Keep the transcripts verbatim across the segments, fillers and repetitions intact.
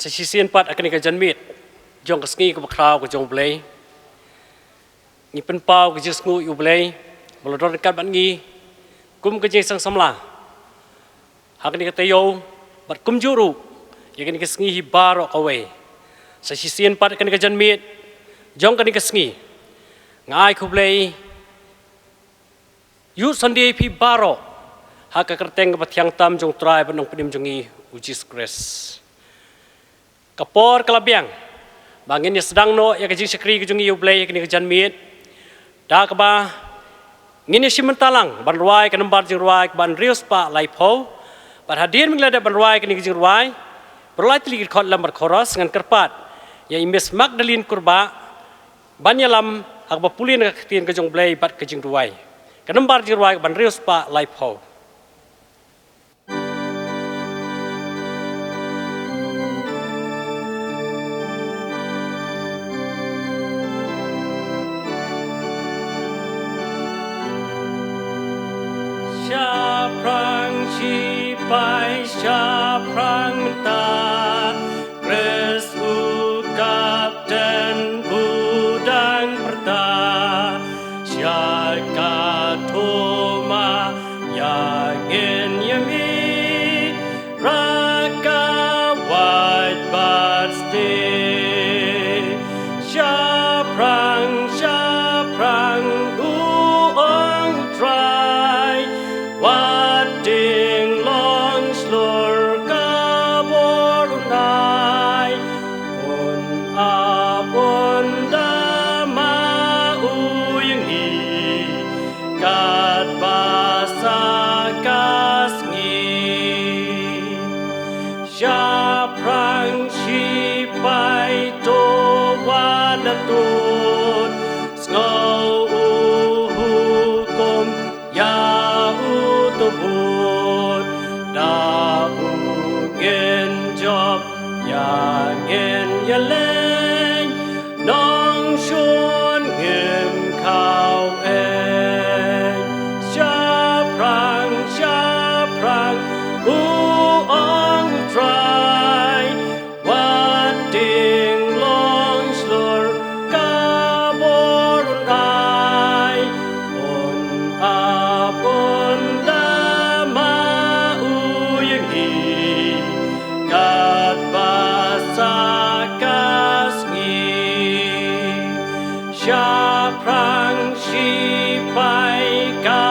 Sa shisien pat ha kane ka janmiet jong ka sngi kaba khraw ka jong U Blei, ngi pynpaw ka jingsngew ïa U Blei ba la don ryngkat bad ngi kum ka jingseng samla ha kane ka taïew bad kumjuh ruh ïa kane ka sngi hi baroh kawei. Sa shisien pat ha kane ka janmiet jong kane ka sngi, nga ai khublei Youth Sunday ïa phi baroh ha ka kyrteng kaba thiang tam jong U Trai bad Nongpynim jong ngi U Jisu Khrist. Ka por ka la biang ba ngin ïa sdang noh ïa ka jingshakri ka jong ngi ïa U Blei ha kane ka janmiet, da kaba ngin ïa shim bynta lang ban rwai ka nambar jingrwai kaba hynriew spah laiphew. Bad hadien ba ngi la dep ban rwai kane ka jingrwai, baroh lai tylli ki dkhot lem bad chorus, ngan kyrpad ïa i Miss Magdalene Kurbah ban ïalam ha kaba pule na ka ktien ka jong U Blei bad ka jingduwai. Ka nambar jingrwai kaba hynriew spah laiphew. Shaphrang shipai, shaphrang mynta, Khrist u Kapten u dang pyrta. Sha ka thma ïa ngin ïa mih, rah ka wait bad sdie. Shaphrang, shaphrang, u ong U Trai, wat ding long shlur ka bor u nai. Un ap un da ma u ïa ngi katba sa ka sngi. Shaphrang shipai, to wat da tut, sngew u hukum ïa u tubud. Da u ngin jop ïa ngin ïaleng, nongshun ngim khawei. Shaphrang, shaphrang, u ong U Trai, wat ding long shlur ka bor u nai. Un ap un da ma u ïa ngi katba sa ka sngi. Shaphrang shipai, ka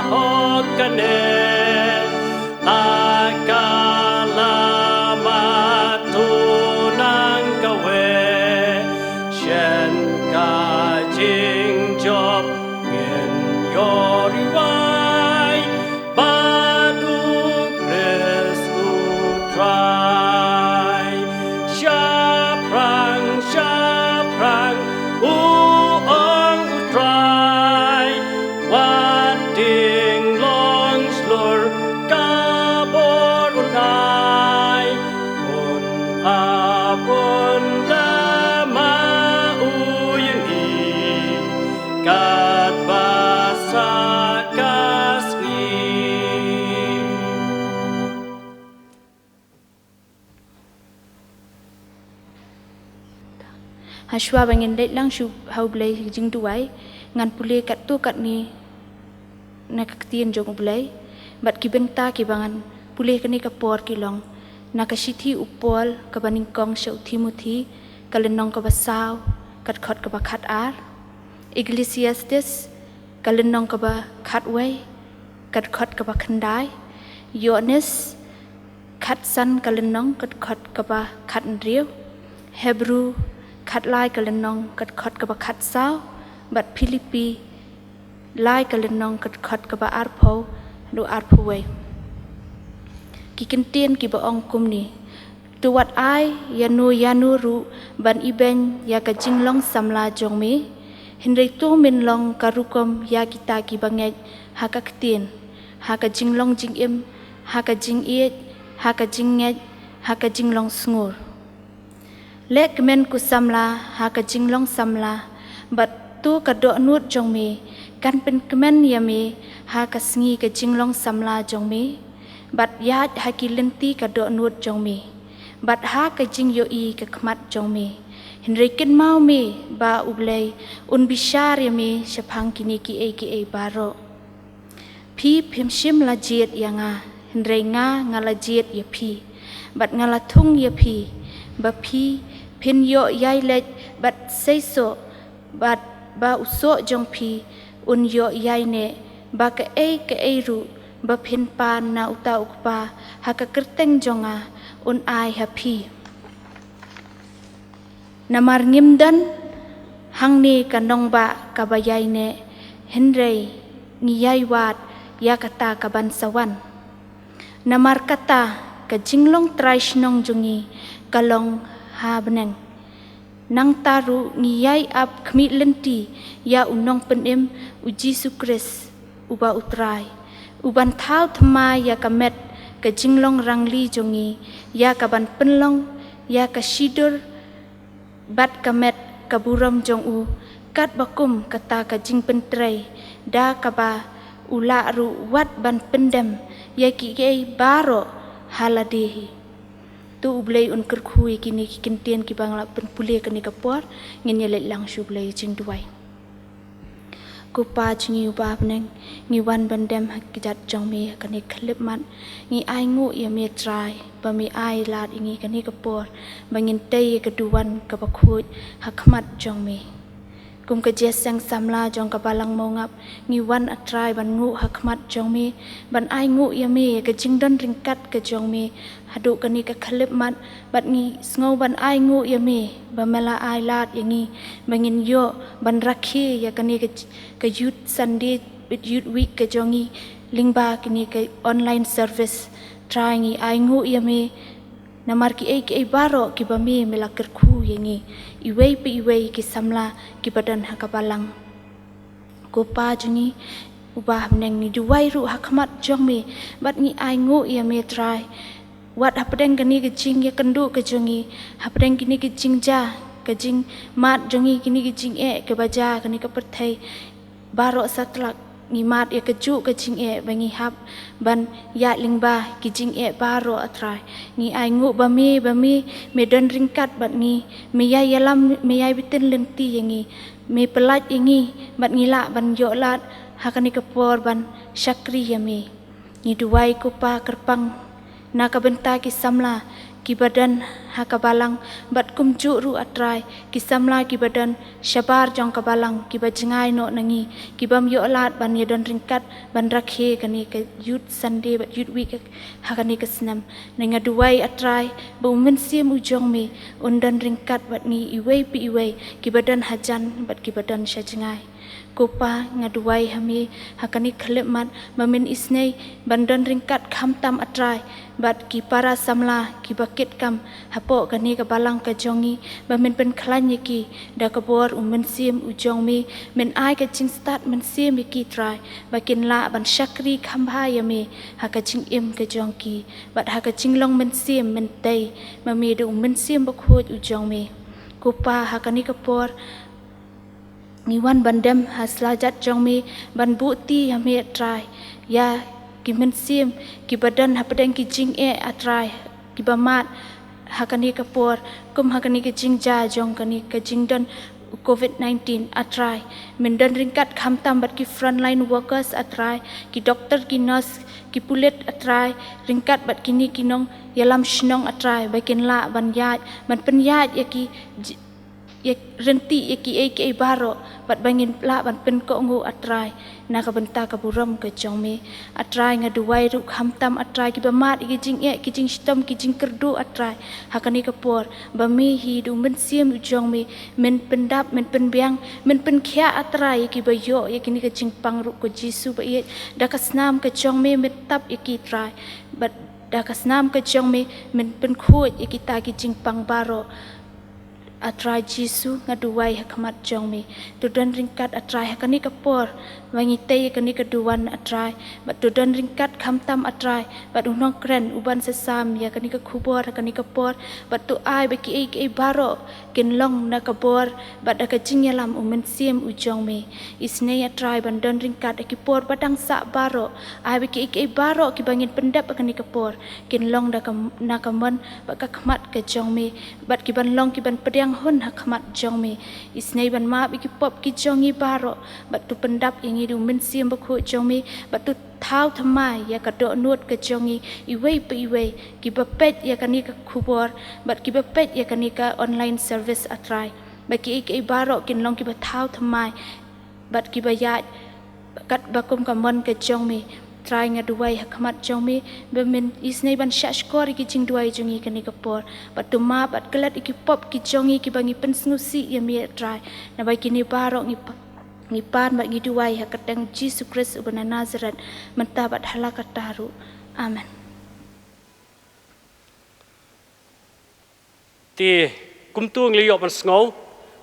hok kane, la ka la ma tu nang kawei. Shen ka jingjop ngin ïoh ri wai bad u Khrist U Trai. Shaphrang, shaphrang, u ong U Trai, wat ding long shlur ka bor u nai. Un ap un da ma u ïa ngi katba sa ka sngi. Hashwa ba ngin leit lang sha U Blei jingduwai, ngan pule katto katne na ka ktien jong U Blei, bad ki bynta kiba ngan pule kane ka por ki long na ka shithi u Paul kaba nyngkong sha u Timothi, ka lynnong kaba saw, ka dkhot kaba khatar. Ecclesiastes, ka lynnong kaba khatwei, ka dkhot kaba khyndai. Ïoannis, khatsan, ka lynnong, ka dkhot kaba khathynriew. Hebru, khatlai, ka lynnong, ka dkhot kaba khatsaw. Bad Philippi, lai, ka lynnong, ka dkhot kaba arphew haduh arphew wei. Ki kyntien kiba ong kumne: To wat ai ïano ïano ruh ban ibeiñ ïa ka jinglong samla jong me, hynrei to men long ka rukom ïa kita kiba ngeit ha ka ktien, ha ka jinglong jingim, ha ka jingïeit, ha ka jingngeit, ha ka jinglong sngur. Leh kmen ko samla ha ka jinglong samla, bad to ka dohnud jong me kan pynkmen ïa me ha ka sngi ka jinglong samla jong me, bad ïaid ha ki lynti ka dohnud jong me, bad ha ka jingïohi ka khmat jong me. Hynrei kynmaw me ba U Blei un bishar ïa me shaphang kine kiei kiei baroh. Phi phim shym la jied ïa nga, hynrei nga nga la jied ïa phi, bad nga la thung ïa phi, ba phi phin ïoh ïai leit bad seisoh, bad ba u soh jong phi un ïoh ïai neh, ba kaei kaei ruh ba phin pan na uta U Kpa ha ka kyrteng jong nga, un ai ha phi. Namar ngim don hangne ka nongbah kaba ïai neh, hynrei ngi ïai wad ïa kata kaban sa wan. Namar kata ka jinglong trai shnong jong ngi ka long ha bneng. Nangta ruh ngi ïai ap khmih lynti ïa U Nongpynim, U Jisu Khrist, uba U Trai, uban thaw thymmai ïa ka met ka jinglong rangli jong ngi, ïa kaban pynlong ïa ka shidur bad ka met ka burom jong u, katba kum kata ka jingpyntrei, da kaba u lah ruh wat ban pyndem ïa kiei baroh ha lade hi. To U Blei un kyrkhu ïa kine ki kyntien kiba nga la pynpule kane ka por. Ngin ïa leit lang sha U Blei jingduwai. Ko Pa jong ngi uba ha bneng, ngi wan ban dem ha kjat jong me ha kane ka khyllipmat. Ngi ainguh ïa me Trai ba me ai lad ïa ngi kane ka por ba ngin tei ïa ka duwan kaba khuid ha khmat jong me. Kum ka jingïaseng samla jong ka Balang Mawngap, ngi wan A Trai ban nguh ha khmat jong me, ban ainguh ïa me ïa ka jingdon ryngkat ka jong me haduh kane ka khyllipmat, bad ngi sngew ban ainguh ïa me ba me la ai lad ïa ngi ba ngin ïoh ban rakhe ïa kane ka, ka Youth Sunday bad Youth Week ka jong ngi lyngba kane ka online service. Trai ngi ainguh ïa me namar kiei kiei baroh kiba me me la kyrkhu ïa ngi, iwei pa iwei ki samla kiba don ha ka balang. Ko Pa jong ngi uba ha bneng, ngi duwai ruh ha khmat jong me bad ngi ainguh ïa me Trai. Wat hapdeng kane ka jingïakynduh ka jong ngi, hapdeng kine ki jingjia, ka jingmad jong ngi, kine ki jingeh kiba jia kane ka pyrthei, baroh satlak ngi mad ïa kajuh ka jingeh ba ngi hap ban ïaid lyngba ki jingeh baroh A Trai. Ngi ainguh ba me, ba me, me don ryngkat bad ngi, me ïai ïalam, me ïai btin lynti ïa ngi, me pyllait ïa ngi bad ngi lah ban ïoh lad ha kane ka por ban shakri ïa me. Ngi duwai ko Pa kyrpang na ka bynta ki samla kiba don ha ka balang, bad kumjuh ruh A Trai ki samla kiba don shabar jong ka balang kiba jngai noh na ngi, kibym ïoh lad ban ïadon ryngkat ban rakhe kane ka Youth Sunday bad Youth Week ha kane ka snem. Ngi nga duwai A Trai ba U Mynsiem u jong me un don ryngkat bad ngi iwei pa iwei, kiba don hajan bad kiba don shajngai. Ko Pa, nga duwai ha me ha kane ka khyllipmat ba men isynei ban don ryngkat khamtam A Trai bad ki para samla kiba kit kam hapoh kane ka balang ka jong ngi, ba men pynkhlaiñ ïa ki da ka bor U Mynsiem u jong me. Men ai ka jingstad mynsiem ïa ki Trai, ba kin lah ban shakri kham bha ïa me ha ka jingim ka jong ki, bad ha ka jinglong mynsiem men tei ma me da U Mynsiem Bakhuid u jong me. Ko Pa, ha kane ka por ngi wan ban dem ha slajat jong me, ban buhti ha me A Trai ïa ki mynsiem kiba don hapdeng ki jingeh A Trai, kiba mad ha kane ka por, kum ha kane ka jingjia jong kane ka jingdon u Covid nineteen A Trai. Men don ryngkat khamtam bad ki frontline workers A Trai, ki doktor, ki nurse, ki pulit A Trai, ryngkat bad kine ki nongïalam shnong A Trai, ba kin lah ban ïaid, ban pynïaid ïa ki j-, ïa ryntih ïa kiei kiei baroh, bad ba ngin lah ban pynkohnguh A Trai na ka bynta ka burom ka jong me. A Trai, nga duwai ruh khamtam A Trai kiba mad ïa ki jingeh, ki jingshitom, ki jingkyrduh A Trai, ha kane ka por ba me hi da U Mynsiem u jong me men pyndap, men pynbiang, men pynkhiah A Trai ïa kiba ïoh ïa kine ka jingpang ruh ko Jisu ba ïeit. Da ka snam ka jong me men tap ïa ki Trai, bad da ka snam ka jong me men pynkhuid ïa kita ki jingpang baroh. A Trai Jisu, nga duwai ha khmat jong me. To don ryngkat, A Trai, ha kane ka por ba ngi tei ïa kane ka duwan, A Trai, bad to don ryngkat khamtam, A Trai, bad u nongkren uban sa sam ïa kane ka khubor ha kane ka por, bad to ai ba kiei kiei baroh kin long na ka bor bad da ka jingïalam u Mynsiem u jong me. Isynei, A Trai, ban don ryngkat ha ki por ba dang sah baroh. Ai ba kiei kiei baroh kiba ngin pyndep ha kane ka por kin long da ka, na ka mon bad ka khmat ka jong me, bad kiban long kiban pdiang hun ha khmat jong me. Isynei ban map ïa ki pop ki jong ngi baroh, bad to pyndap ïa ngi da u Mynsiem Bakhuid jong me, bad to thaw thymmai ïa ka dohnud ka jong ngi iwei pa iwei, kiba peit ïa kane ka khubor bad kiba peit ïa kane ka online service, A Trai, ba kiei kiei baroh kin long kiba thaw thymmai bad kiba ïaid katba kum ka mon ka jong me. Trai, nga duwai ha khmat jong me ba men isynei ban shahshkor ïa ki jingduwai jong ngi kane ka por, bad to map bad klet ïa ki pop ki jong ngi kiba ngi pynsngewsih ïa me, A Trai. Naba kine baroh ngi pa-, ngi pan bad ngi duwai ha ka kyrteng Jisu Khrist uba na Nazareth, mynta bad hala karta ruh. Amen. Te kumta ngi la ïoh ban sngew,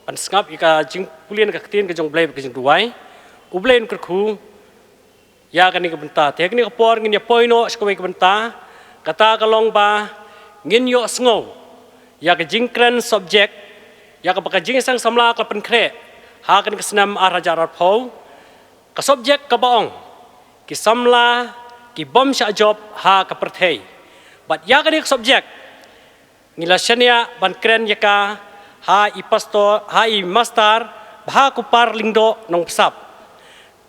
ban sngap ïa ka jingpule na ka ktien ka jong U Blei bad ka jingduwai. U Blei un kyrkhu ïa kane ka bynta. Te ha kane ka por ngin ïa poi noh sha kawei ka bynta, kata ka long ba ngin ïoh sngew ïa ka jingkren subject ïa kaba ka Jingïaseng Samla ka la pynkhreh ha kane ka snem ar hajar arphew. Ka subject kaba ong, ki samla ki bym shah jop ha ka pyrthei. Bad ïa kane ka subject ngi la shaniah ban kren ïa ka ha i pastor, ha i master Bhakupar Lyngdoh Nongpsap.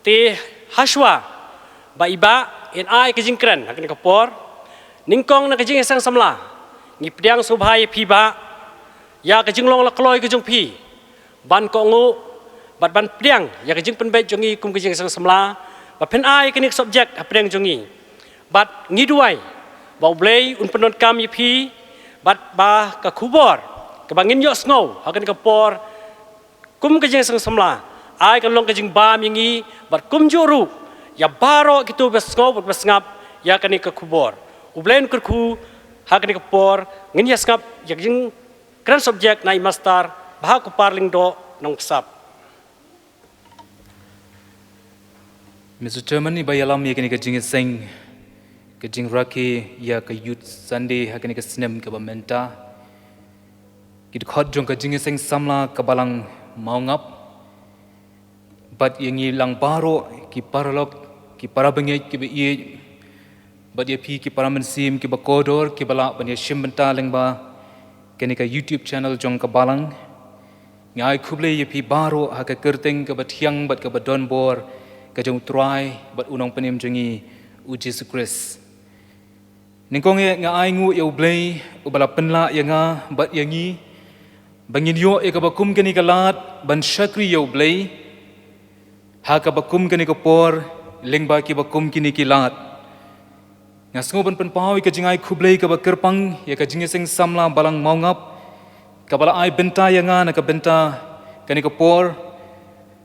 Te hashwa ba i Bah in ai ka jingkren ha kane ka por, nyngkong na ka Jingïaseng Samla ngi pdiang sngewbha ïa phi Bah ïa ka jinglong la kloi ka jong phi ban kohnguh bad ban pdiang ïa ka jingpynbeit jong ngi kum ka Jingïaseng Samla, ba phin ai kane ka subject hapdeng jong ngi. Bad ngi duwai ba U Blei un pyndonkam ïa phi, bad ba ka khubor kaba ngin ïoh sngew ha kane ka por kum ka Jingïaseng Samla, ai kan long ka jingbam ïa ngi, bad kumjuh ruh ïa baroh kito ba sngew bad ba sngap ïa kane ka khubor. U Blei un kyrkhu ha kane ka por. Ngin ïa sngap ïa ka jing kren subject na i master Bhakupar Lyngdoh Nongpsap. Mister Chairman, iba ïalam ïa kane ka jingïaseng, ka jingrakhe ïa ka Youth Sunday ha kane ka snem kaba mynta, ki dkhot jong ka Jingïaseng Samla ka Balang Mawngap, bad ïa ngi lang baroh ki paralok, ki parabangeit kiba ïeit, bad ïa phi ki para mynsiem kiba kordor kiba lah ban ïashim bynta lyngba kane ka YouTube channel jong ka Balang. Nga ai khublei ïa phi baroh ha ka kyrteng kaba thiang bad kaba donbor ka jong U Trai bad U Nongpynim jong ngi U Jisu Khrist. Nyngkong eh nga ai nguh ïa U Blei uba la pynlah ïa nga bad ïa ngi ba ngin ïoh ïa kaba kum kane ka lad ban shakri ïa U Blei ha kaba kum kane ka por lyngba kiba kum kine ki lad. Nga sngew ban pynpaw ïa ka jingai khublei kaba kyrpang ïa ka Jingïaseng Samla Balang Mawngap kaba la ai bynta ïa nga na ka bynta kane ka por,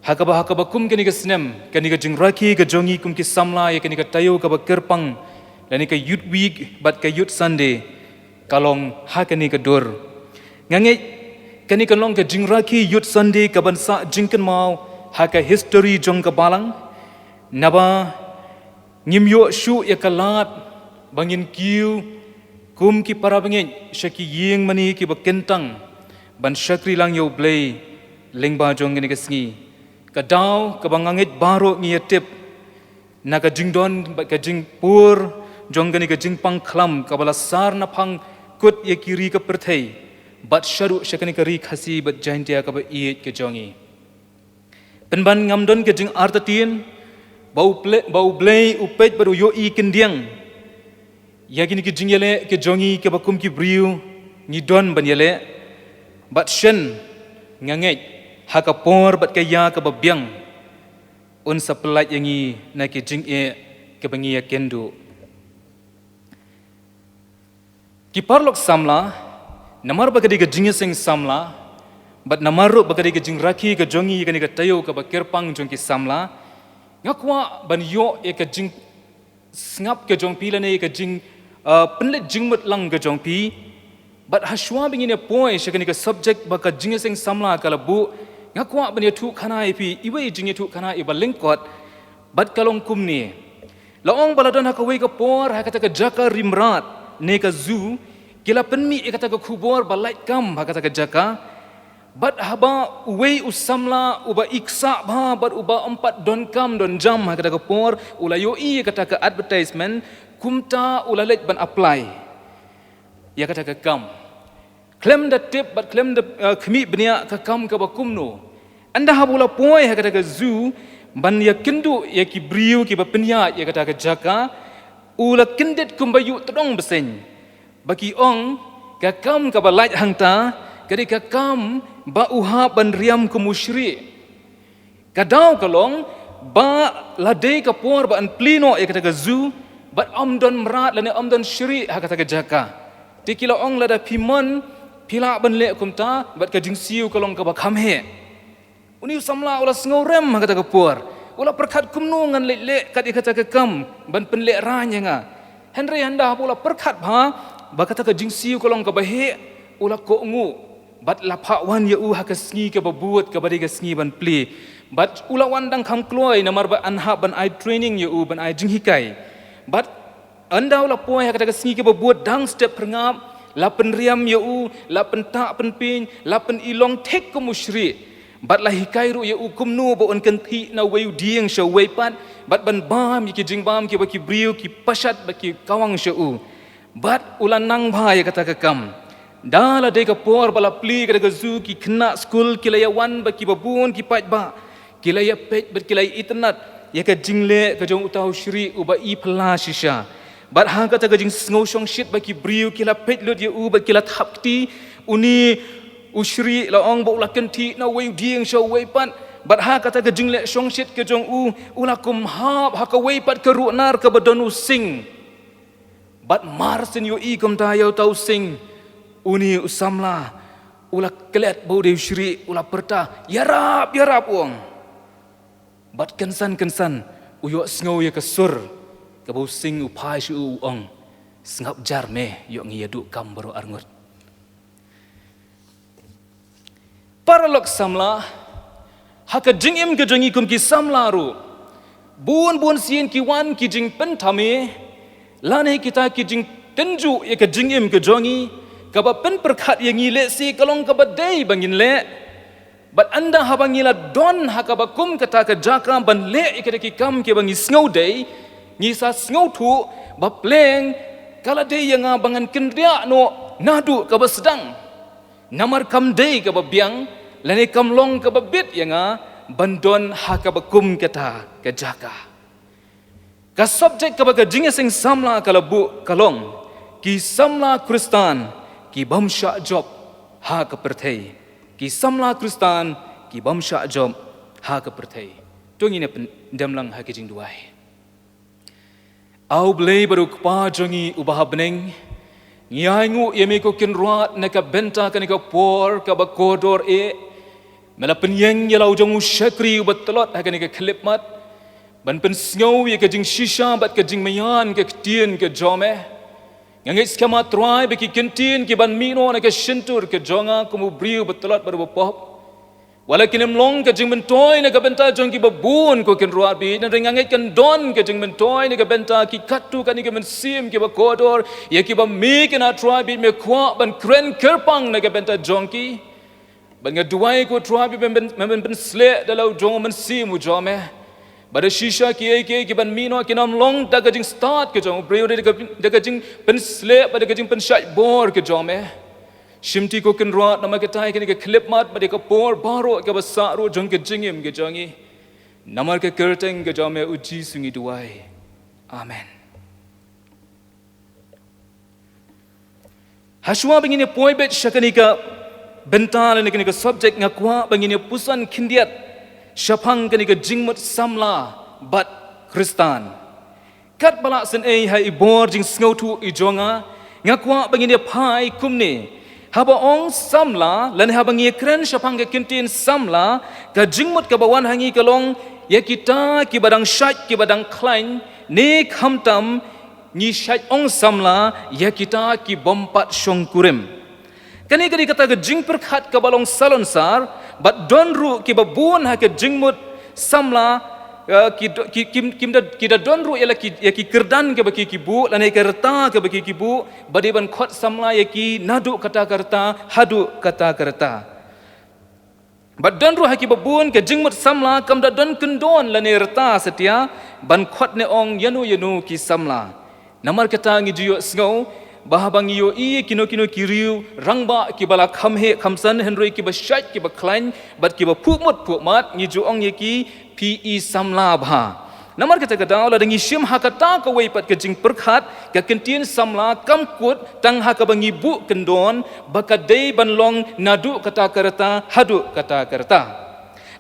ha kaba, ha kaba kum kane ka snem, kane ka jingrakhe ka jong ngi kum ki samla ïa kane ka taïew kaba kyrpang, lane ka Youth Week bad ka Youth Sunday, ka long ha kane ka dur. Nga ngeit kane kan long ka jingrakhe Youth Sunday kaban sah jingkynmaw ha ka history jong ka Balang, naba ngim ïoh shuh ïa ka lad ba ngin kiew kum ki parabangeit sha ki ïing mane kiba kyntang ban shakri lang ïa U Blei lyngba jong kane ka sngi. Ka daw kaba nga ngeit baroh ngi ïa tip na ka jingdon bad ka jingpur jong kane ka jingpang khlam kaba la sar na phang kut ïa ki ri ka pyrthei, bad shaduh sha kane ka ri Khasi bad Jaintia kaba ïeit ka jong ngi. Pynban ngam don ka jingartatien ba U Blei, ba U Blei u peit bad u ïohi khyndiat ïa kine ki jingïaleh ki jong ngi kiba kum ki briew ngi don ban ïaleh. Bad shen nga ngeit ha ka por bad ka ïa kaba biang un sa pyllait ïa ngi na ki jingeh kiba ngi ïa kynduh. Ki paralok samla, namar ba ka dei ka jingïaseng samla, bad namar ruh ba ka dei ka jingrakhe ka jong ngi ïa kane ka taïew kaba kyrpang jong ki samla, nga kwah ban ïoh ïa ka jingsngap ka jong phi lane ïa ka jing, uh, pynleit jingmut lang ka jong phi Bad hashwa ba ngin ïa poi sha kane ka subject ba ka jingïaseng samla ka la buh, nga kwah ban ïathuh khana ïa phi iwei i jingïathuh khana iba lyngkot. Bad ka long kumne. La ong ba la don ha kawei ka por ha kata ka jaka ri mrad ne ka zoo, ki la pynmih ïa kata ka khubor ba lait kam ha kata ka jaka. Bad haba uwei u samla uba ïksah bha bad uba ym pat don kam don jam ha kata ka por, u la ïohi ïa kata ka advertisement, kumta u la leit ban apply ïa kata ka kam. Khlem da tip bad khlem da, eh, khmih bniah ka kam kaba kumno. Ynda haba u la poi ha kata ka zoo ban ïakynduh ïa ki briew kiba pynïaid ïa kata ka jaka, u la kyndit kumba ïuh tdong bseiñ. Ba ki ong, ka kam kaba lait hangta ka dei ka kam ba u hap ban riam kum u shrieh. Ka daw ka long ba la dei ka por ba yn plie noh ïa kata ka zoo, bad ym don mrad lane ym don shrieh ha kata ka jaka. Te ki la ong lada phi mon, phi lah ban leh kumta, bad ka jingsiew ka long kaba kham heh. Une u samla u la sngewrem ha kata ka por. U la pyrkhat kumno ngan leit leh kat ïa kata ka kam ban pynlehraiñ ïa nga. Hynrei ynda haba u la pyrkhat bha ba kata ka jingsiew ka long kaba heh, u la kohnguh. Bad la phah wan ïa u ha ka sngi kaba bud kaba dei ka sngi ban plie. Bad u la wan dang kham kloi namar ba yn hap ban ai training ïa u, ban ai jinghikai. Bad ynda u la poi ha kata ka sngi kaba bud dang step phyrngap, la pynriam ïa u, la pyntah pynpieñ, la pynilong thik kum u shrieh. Bad la hikai ruh ïa u kumno ba un kynthih na uwei u dieng sha uwei pat, bad ban bam ïa ki jingbam kiba ki briew ki pashat bad ki kawang sha u. Bad u la nang bha ïa kata ka kam. Da la dei ka por ba la plie kata ka zoo, ki khynnah skul ki la ïa wan bad kiba bun ki paidbah. Ki la ïa peit bad ki la ïa itynnad ïa ka jingleh ka jong uta u shrieh uba i phylla shisha. Bad ha kata ka jingsngew shongshit ba ki briew ki la peit lut ïa u bad ki la thap kti, une u shrieh la ong ba u la kynthih na uwei u dieng sha uwei pat. Bad ha kata ka jingleh shongshit ka jong u, u la kum hap ha kawei pat ka ruhnar kaba don u sing. Bad mar syn ïohi kumta ïa uta u sing, une u samla u la klet ba u dei u shrieh, u la pyrta, "Ïarap, ïarap," u ong. Bad kynsan kynsan u ïohsngew ïa ka sur kaba u sing u phai sha u, u ong, "Sngap jar me, ïoh ngi ïa duh kam baroh arngut." Paralok samla, ha ka jingim ka jong ngi kum ki samla ruh, bun bun sien ki wan ki jingpynthame lane kita ki jingtynjuh ïa ka jingim ka jong ngi, kaba pynpyrkhat ïa ngi lehse ka long kaba dei ba ngin leh. Bad ynda haba ngi la don ha kaba kum kata ka jaka ban leh ïa kita ki kam kiba ngi sngew dei, ngi sa sngewthuh ba pleng ka la dei ïa nga ba ngan kynriah noh naduh kaba sdang. Namar kam dei kaba biang lane kam long kaba bit ïa nga ban don ha kaba kum kata ka jaka. Ka subject kaba ka jingïaseng samla ka la buh ka long, ki samla Khristan ki bym shah jop ha ka pyrthei. Ki samla Khristan ki bym shah jop ha ka pyrthei. To ngin ïa pyndem lang ha ki jingduwai. A U Blei bad U Kpa jong ngi uba ha bneng, ngi ainguh ïa me ko Kynrad na ka bynta kane ka por kaba kordor eh. Me la pynïeng ïa la u jong u shakri uba tlot ha kane ka khyllipmat ban pynsngew ïa ka jingshisha bad ka jingmaïan ka ktien ka jong me. Nga ngeit skhem, A Trai, ba ki kyntien ki ban mih noh na ka shyntur ka jong nga kum u briew uba tlot bad uba pop, wat la kin ym long ka jingmyntoi na ka bynta jong kiba bun ko Kynrad bad, hynrei nga ngeit kan don ka jingmyntoi na ka bynta ki katto katne ki mynsiem kiba kordor ïa kiba me kin, A Trai bad, me kwah ban kren kyrpang na ka bynta jong ki. Bad nga duwai ko Trai bad, me ban, me ban pynsleh da la u jong u Mynsiem u jong me. Ba da shisha kiei kiei ki ban mih noh kin ym long da ka jingstad ka jong u briew, da ka, da ka jingpynsleh bad da ka jingpynshait bor ka jong me. Shimti ko Kynrad namar kata ïa kane ka khyllipmat bad ïa ka por baroh kaba sah ruh jong ka jingim ka jong ngi. Namar ka kyrteng ka jong me, U Jisu, ngi duwai. Amen. Hashwa ba ngin ïa poi beit sha kane ka bynta lane kane ka subject, nga kwah ba ngin ïa puson khyndiat shaphang kane ka jingmut samla bad Khristan. Katba lah sien ei ha i bor jingsngewthuh i jong nga, nga kwah ba ngin ïa phai kumne. Haba ong samla lane haba ngi ïa kren shaphang ka kyntien samla, ka jingmut kaba wan ha ngi ka long ïa kita kiba dang shait, kiba dang khlaiñ, ne khamtam ngi shait ong samla ïa kita ki bym pat shongkurim. Kane ka dei kata ka jingpyrkhat kaba long salonsar, bad don ruh kiba bun ha ka jingmut samla, eh, ki do-, ki, kim, kim da, ki da don ruh ïa la ki, ïa ki kyrdan kaba ki, ki buh, lane ka rta kaba ki, ki buh, ba dei ban khot samla ïa ki naduh kata ka rta, haduh kata ka rta. Bad don ruh ha kiba bun ka jingmut samla kam da don kyndon lane rta satia, ban khot ne ong ïano ïano ki samla. Namar kata ngi ju ïohsngew, ba haba ngi ïohi kino kino ki riew rangbah kiba la kham heh kham san hynrei kiba shait kiba khlaiñ, bad kiba phuh mut phuh mat, ngi ju ong ïa ki phi i samla bha. Namar kata ka daw lada ngi shim ha kata kawei pat ka jingpyrkhat, ka kyntien samla kam kut tang ha kaba ngi buh kyndon, ba ka dei ban long naduh kata ka rta, haduh kata ka rta.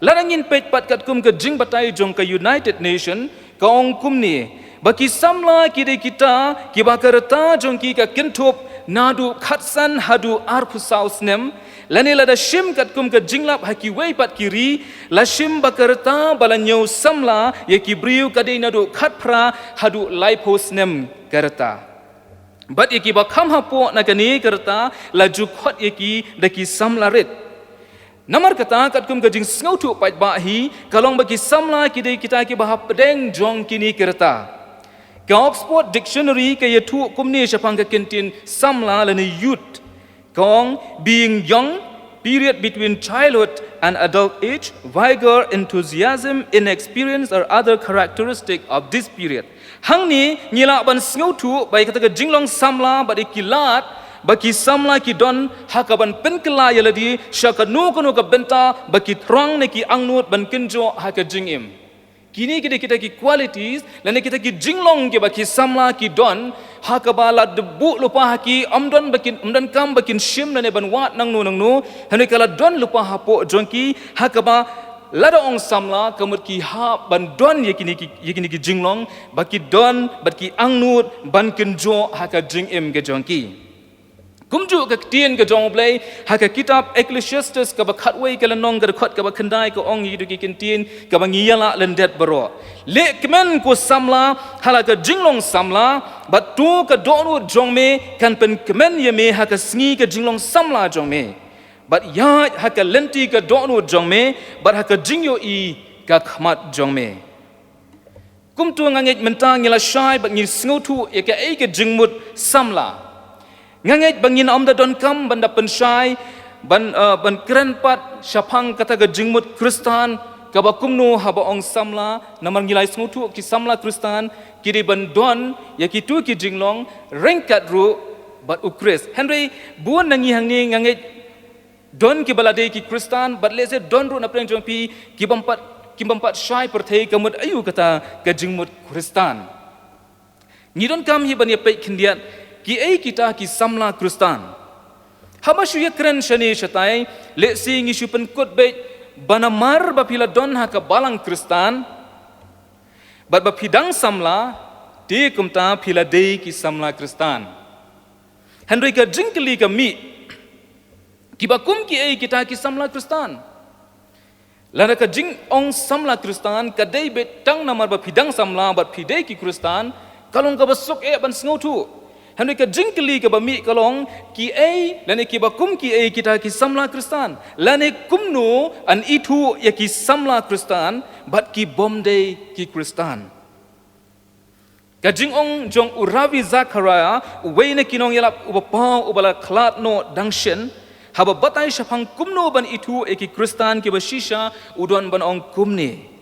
Lada ngin peit pat katkum ka jingbatai jong ka United Nation, ka ong kumne, ba ki samla ki dei kita, kiba ka rta jong ki ka kynthup, naduh khatsan haduh arphew saw snem, lane lada shim katkum ka jinglap ha kiwei pat ki ri, la shim ba ka rta ba la ñiew samla, ïa ki briew ka dei naduh khatphra, haduh laiphew snem ka rta. Bad ïa kiba kham hapoh na kane ka rta, la ju khot ïa ki da ki samla rit. Namar kata katkum ka jingsngewthuh paidbah hi, ka long ba ki samla ki dei kita kiba hapdeng jong kine ki rta. Ka Oxford Dictionary ka ïathuh kumne shaphang ka kyntien samla lane youth. Ka ong, being young, period between childhood and adult age, vigor, enthusiasm, inexperience or other characteristic of this period. Hangne, ngi lah ban sngewthuh, ba ïa kata ka jinglong samla, bad ïa ki lad, ba ki samla ki don, ha kaban pynkylla ïa lade, sha kano kano ka bynta, ba ki thrang ne ki angnud, ban kynjoh, ha ka jingim. Kine ki dei kita ki qualities, lane kita ki jinglong kiba ki samla ki don, ha kaba lada buh lypa ha ki, ym don ba kin, ym don kam ba kin shim lane ban wad nangno nangno, hynrei ka la don lypa hapoh jong ki, ha kaba lada ong samla, ka mut ki hap ban don ïa kine ki, ïa kine ki jinglong, ba ki don, bad ki angnud, ban kynjoh ha ka jingim ka jong ki. Kumjuh ka ktien ka jong U Blei, ha ka kitab Ecclesiastes kaba khatwei ka lynnong ka dkhot kaba khyndai ka ong ïa kito ki ktien kaba ngi ïalah lyndet baroh. Leh kmen ko samla, ha la ka jinglong samla, bad to ka dohnud jong me, kan pynkmen ïa me ha ka sngi ka jinglong samla jong me. Bad ïaid ha ka lynti ka dohnud jong me, bad ha ka jingïohi ka khmat jong me. Kumto nga ngeit mynta ngi la shai bad ngi sngewthuh ïa kaei ka jingmut samla. Nga ngeit ba ngin ym da donkam ban da pynshai, ban, eh, ban kren pat shaphang kata ka jingmut Khristan, kaba kumno haba ong samla, namar ngi la sngewthuh ki samla Khristan, ki dei ban don, ïa kito ki jinglong, ryngkat ruh, bad U Khrist. Hynrei, bun na ngi hangne nga ngeit, don kiba la dei ki Khristan, bad lehse don ruh na pdeng jong phi, ki bym pat, ki bym pat shai pyrthei ka mut aïu kata ka jingmut Khristan. Ngi donkam hi ban ïa peit khyndiat, kiei kita ki samla Khristan. Haba shu ïa kren shane shatai, lehse ngi shu pynkut beit, ba namar ba phi la don ha ka balang Khristan, bad ba phi dang samla, te kumta phi la dei ki samla Khristan. Hynrei ka jingkylli ka mih, kiba kum kiei kita ki samla Khristan. Lada ka jingong samla Khristan, ka dei beit tang namar ba phi dang samla, bad phi dei ki Khristan, ka long kaba suk eh ban sngewthuh. Hynrei ka jingkylli kaba mih ka long, kiei, lane kiba kum kiei kita ki samla Khristan. Lane kumno yn ithuh ïa ki samla Khristan, bad ki bym dei ki Khristan. Ka jingong jong u Ravi Zacharias, uwei na ki nongïalap uba paw uba la khlad noh dang shen, haba batai shaphang kumno ban ithuh ïa ki Khristan kiba shisha u don ban ong kumne.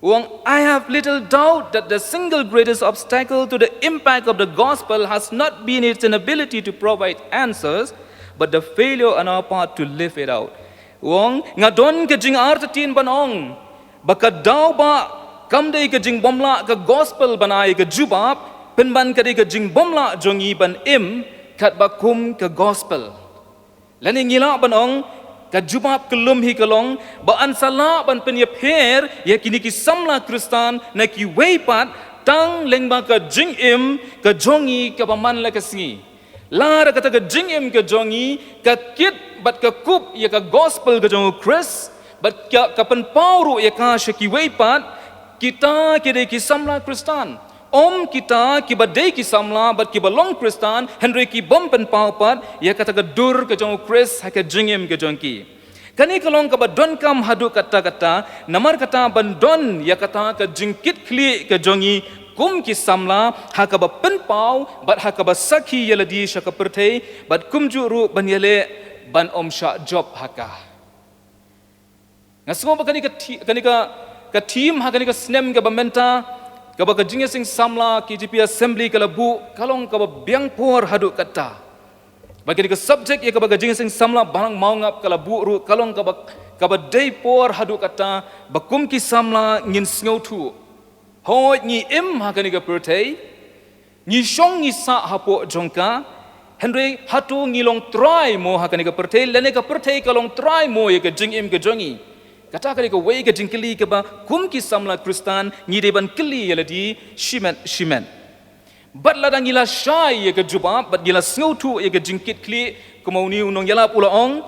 U ong, I have little doubt that the single greatest obstacle to the impact of the gospel has not been its inability to provide answers, but the failure on our part to live it out. U ong, nga don ka jingartatien ban ong, ba ka daw ba kam dei ka jingbymlah ka gospel ban ai ka jubab, pynban ka dei ka jingbymlah jong ngi ban im, katba kum ka gospel. Lane ngi lah ban ong, ka jubab kyllum hi ka long, ba yn sa lah ban pynïapher, ïa kine ki samla Khristan, na kiwei pat, tang lyngba ka jingim, ka jong ngi kaba man la ka sngi. Lada kata ka jingim ka jong ngi, ka kit bad ka kup ïa ka gospel ka jong u Khrist, bad ka, ka pynpaw ruh ïa ka sha kiwei pat, kita ki dei ki samla Khristan. Ym kita kiba dei ki samla bad kiba long Khristan, hynrei ki bym pynpaw pat ïa kata ka dur ka jong u Khrist ha ka jingim ka jong ki. Kane ka long kaba donkam haduh katta katta, namar kata ban don ïa kata ka jingkitkhlieh ka jong ngi kum ki samla, ha kaba pynpaw bad ha kaba sakhi ïa lade sha ka pyrthei, bad kumjuh ruh ban ïaleh ban ym shah jop ha ka. Nga sngew ba kane ka thi-, kane ka, ka theme ha kane ka snem kaba mynta, kaba ka Jingïaseng Samla K J P Assembly ka la buh, ka long kaba biang por haduh katta. Ba kane ka subject ïa kaba ka Jingïaseng Samla Balang Mawngap ka la buh ruh, ka long kaba, kaba dei por haduh katta, ba kum ki samla ngin sngewthuh. Hooid, ngi im ha kane ka pyrthei, ngi shong ngi sah hapoh jong ka, hynrei hato ngi long trai mo ha kane ka pyrthei, lane ka pyrthei ka long trai mo ïa ka jingim ka jong ngi? Kata ka dei kawei ka jingkylli kaba kum ki samla Khristan ngi dei ban kylli ïa lade shimet shimet. Bad lada ngi la shai ïa ka jubab, bad ngi la sngewthuh ïa ka jingkitkhlieh, kumba une u nongïalap u la ong,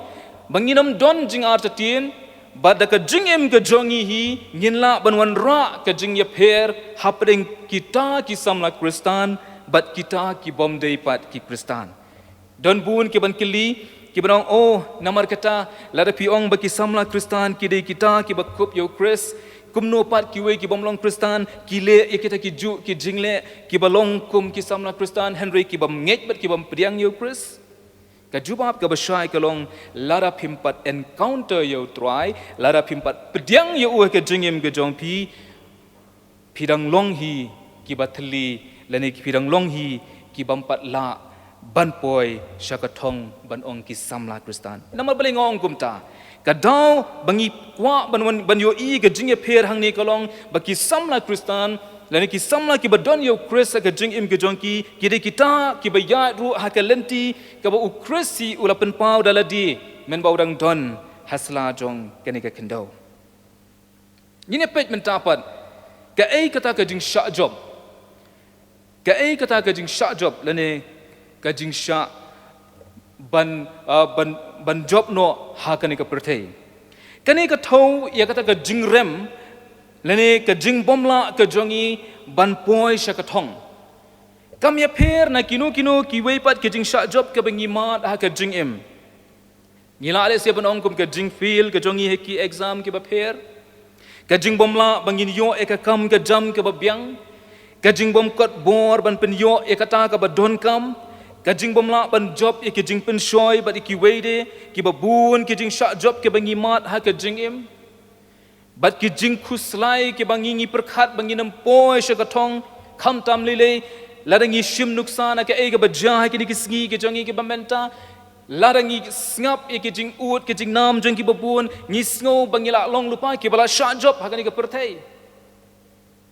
ba ngin ym don jingartatien, bad da ka jingim ka jong ngi hi, ngin lah ban wanrah ka jingïapher hapdeng kita ki samla Khristan bad kita ki bym dei pat ki Khristan. Don bun ki ban kylli, ki ban ong, oh, namar kata, lada phi ong ba ki samla Khristan ki dei kita kiba kup ïa u Khrist, kumno pat kiwei ki bym long Khristan ki leh ïa kita ki juh ki jingleh kiba long kum ki samla Khristan, hynrei ki bym ngeit bad ki bym pdiang ïa u Khrist? Ka jubab kaba shai ka long, lada phim pat encounter ïa u Trai, lada phim pat pdiang ïa u ha ka jingim ka jong phi, phi dang long hi kiba thylli, lane phi dang long hi ki bym pat lah ban poi sha ka thong ban ong ki samla Khristan. Namar balei nga ong kumta? Ka daw ba ngi kwah ban wan, ban ïohi ka jingïapher hangne ka long ba ki samla Khristan, lane ki samla kiba don ïa u Khrist ha ka jingim ka jong ki, ki dei kita kiba ïaid ruh ha ka lynti kaba u Khrist hi u la pynpaw da lade mynba u dang don ha sla jong kane ka khyndew. Ngin ïa peit mynta pat, kaei kata ka jingshah jop? Kaei kata ka jingshah jop, lane ka jingshah ban, ah, ban, ban jop noh ha kane ka pyrthei? Kane ka thew ïa kata ka jingrem, lane ka jingbymlah ka jong ngi ban poi sha ka thong. Kam ïapher na kino kino kiwei pat ki jingshah jop kaba ngi mad ha ka jingim. Ngi lah lehse ban ong kum ka jingfail ka jong ngi ha ki exam kiba pher, ka jingbymlah ba ngin ïoh ïa ka kam ka jam kaba biang, ka jingbymkot bor ban pynïoh ïa kata kaba donkam, ka jingbymlah ban jop ïa ki jingpynshoi bad ïa kiwei de kiba bun ki jingshah jop kiba ngi mad ha ka jingim. Bad ki jingkhuslai kiba ngi, ngi pyrkhat ba ngin ym poi sha ka thong, khamtam lei lei lada ngi shim nuksan ha kaei kaba jia ha kine ki sngi ki jong ngi kiba mynta. Lada ngi sngap ïa ki jingud ki jingnam jong kiba bun, ngi sngew ba ngi la long lypa kiba la shah jop ha kane ka pyrthei.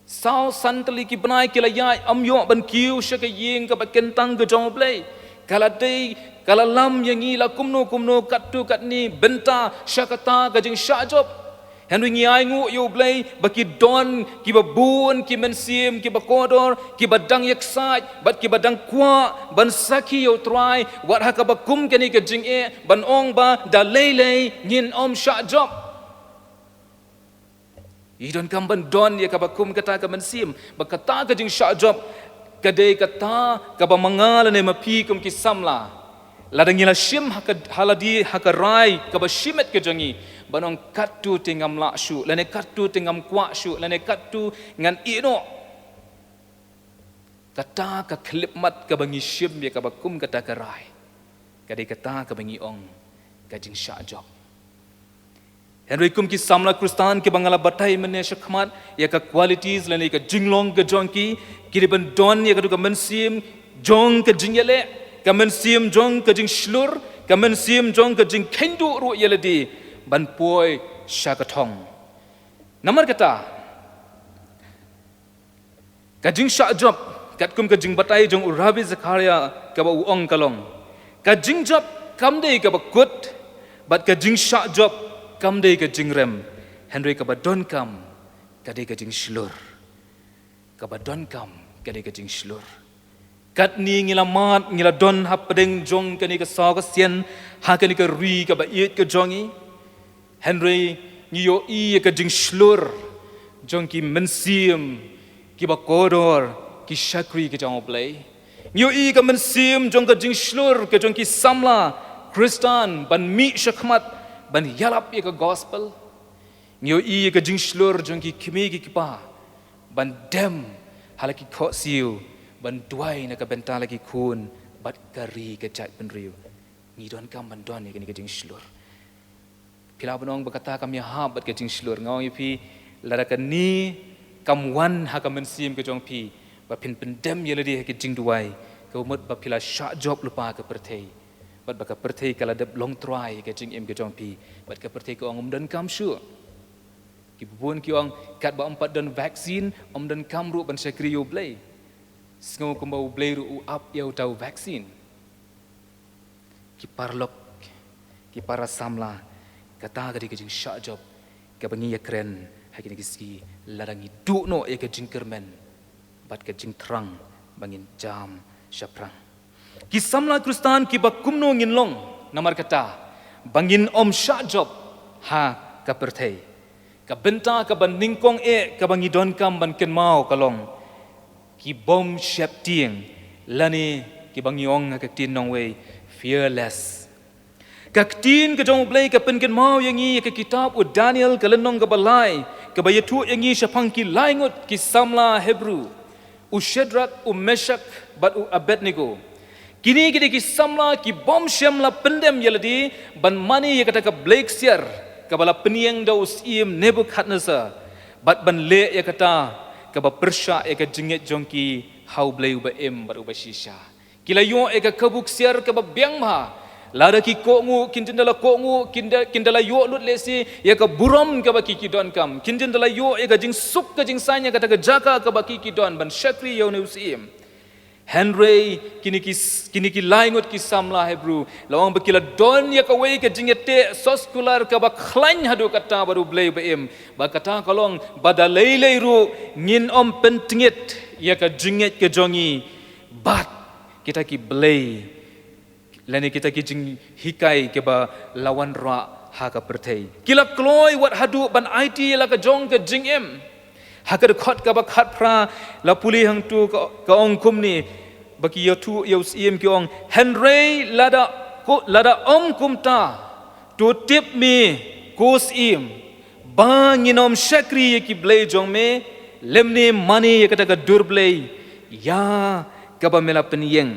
Saw san tylli ki bnai ki la ïaid, ym ïoh ban kiew sha ka ïing kaba kyntang ka jong U Blei. Ka la dei, ka la lam ïa ngi la kumno kumno, katto katne bynta sha kata ka jingshah jop. Hynrei ngi ainguh ïa U Blei ba ki don kiba bun ki mynsiem kiba kordor, kiba dang ïaksaid bad kiba dang kwah ban sakhi ïa U Trai, wat ha kaba kum kane ka jingeh, ban ong ba da lei lei ngin ym shah jop. Ngi donkam ban don ïa kaba kum kata ka mynsiem, ba kata ka jingshah jop ka dei kata kaba ma nga lane ma phi kum ki samla, lada ngi la shim ha ka, ha lade ha ka rai kaba shimet ka jong ngi, ban ong katto te ngam lah shuh, lane katto te ngam kwah shuh, lane katto ngan ïeh noh. Kata ka khyllipmat kaba ngi shim ïa kaba kum kata ka rai, ka dei kata kaba ngi ong ka jingshah jop. Hynrei kum ki samla Khristan kiba nga la batai mynne shakhmat, ïa ka qualities lane ka jinglong ka jong ki, ki dei ban don ïa katu ka mynsiem jong ka jingïaleh, ka mynsiem jong ka jingshlur, ka mynsiem jong ka jingkheiñ duh ruh ïa lade ban poi sha ka thong. Namar kata, ka jingshah jop, katkum ka jingbatai jong u Rabbi Zakaria kaba u ong ka long, ka jingjop kam dei kaba kut, bad ka jingshah jop kam dei ka jingrem, hynrei kaba donkam ka dei ka jingshlur. Kaba donkam ka dei ka jingshlur. Katne ngi la mad, ngi la don hapdeng jong kane ka saw ka sien, ha kane ka ri kaba ïeit ka jong ngi. Hynrei ngi ïohi ïa ka jingshlur jong ki mynsiem kiba kordor, ki shakri ki jong U Blei. Ngi ïohi ka mynsiem jong ka jingshlur ka jong ki samla Khristan ban mih shakhmat ban ïalap ïa ka gospel. Ngi ïohi ka jingshlur jong ki kmie ki kpa ban dem ha la ki khohsiew ban duwai na ka bynta la ki khun bad ka ri ka jaitbynriew. Ngi donkam ban don ïa kane ka jingshlur. Phi lah ban ong ba kata kam ïahap bad ka jingshlur. Nga ong ïa phi, lada kane kam wan ha ka mynsiem ka jong phi ba phin pyndem ïa lade ha ka jingduwai, ka mut ba phi la shah jop lypa ka pyrthei bad ba ka pyrthei ka la dep long trai ka jingim ka jong phi bad ka pyrthei ka ong ym donkam shuh. Ki bun ki ong katba ym pat don vaccine ym donkam ruh ban shakri ïa U Blei. Sngew kumba U Blei ruh u ap ïa uta u vaccine. Ki paralok, ki para samla, kata ka dei ka jingshah jop kaba ngi ïakren ha kine ki sngi, lada ngi duh noh ïa ka jingkyrmen bad ka jingthrang ba ngin jam shaphrang. Ki samla Khristan kiba kumno ngin long, namar kata ba ngin ym shah jop ha ka pyrthei. Ka bynta kaba nyngkong eh kaba ngi donkam ban kynmaw ka long ki bym sheptieng, lane kiba ngi ong ha ka ktien nongwei, fearless. Ka ktien ka jong U Blei ka pynkynmaw ïa ngi ïa ka kitab u Daniel ka lynnong kaba lai, kaba ïathuh ïa ngi shaphang ki lai ngut ki samla Hebru, u Shadrak, u Meshak bad u Abednego. Kine ki dei ki samla ki bym shym la pyndem ïa lade ban mane ïa kata ka blei ksiar kaba la pynïeng da u syiem Nebukhadnessar, bad ban leh ïa kata kaba pyrshah ïa ka jingngeit jong ki ha U Blei uba im bad uba shisha. Ki la ïoh ïa ka kabu ksiar kaba biang bha. Lada ki kohnguh, kin jin da la kohnguh, kin da, kin da la ïoh lut lehse ïa ka burom kaba ki ki donkam. Kin jin da la ïoh ïa ka jingsuk ka jingsain ïa kata ka jaka kaba ki ki don ban shakri ïa une u syiem. Hynrei kine ki s-, kine ki lai ngut ki samla Hebru, la ong ba ki la don ïa kawei ka jingïateh soskular kaba khlaiñ haduh katta bad U Blei uba im. Bad kata ka long ba da lei lei ruh ngin ym pyntngit ïa ka jingngeit ka jong ngi bad kita ki blei lane kita ki jinghikai kiba la wanrah ha ka pyrthei. Ki la kloi wat haduh ban aiti ïa la ka jong ka jingim. Ha ka dkhot kaba khatphra la pule hangto ka, ka ong kumne, ba ki ïathuh ïa u syiem ki ong, hynrei lada ko, lada ym kumta, to tip me ko syiem, ba ngin ym shakri ïa ki blei jong me, lymne mane ïa kata ka dur blei ïa kaba me la pynïeng.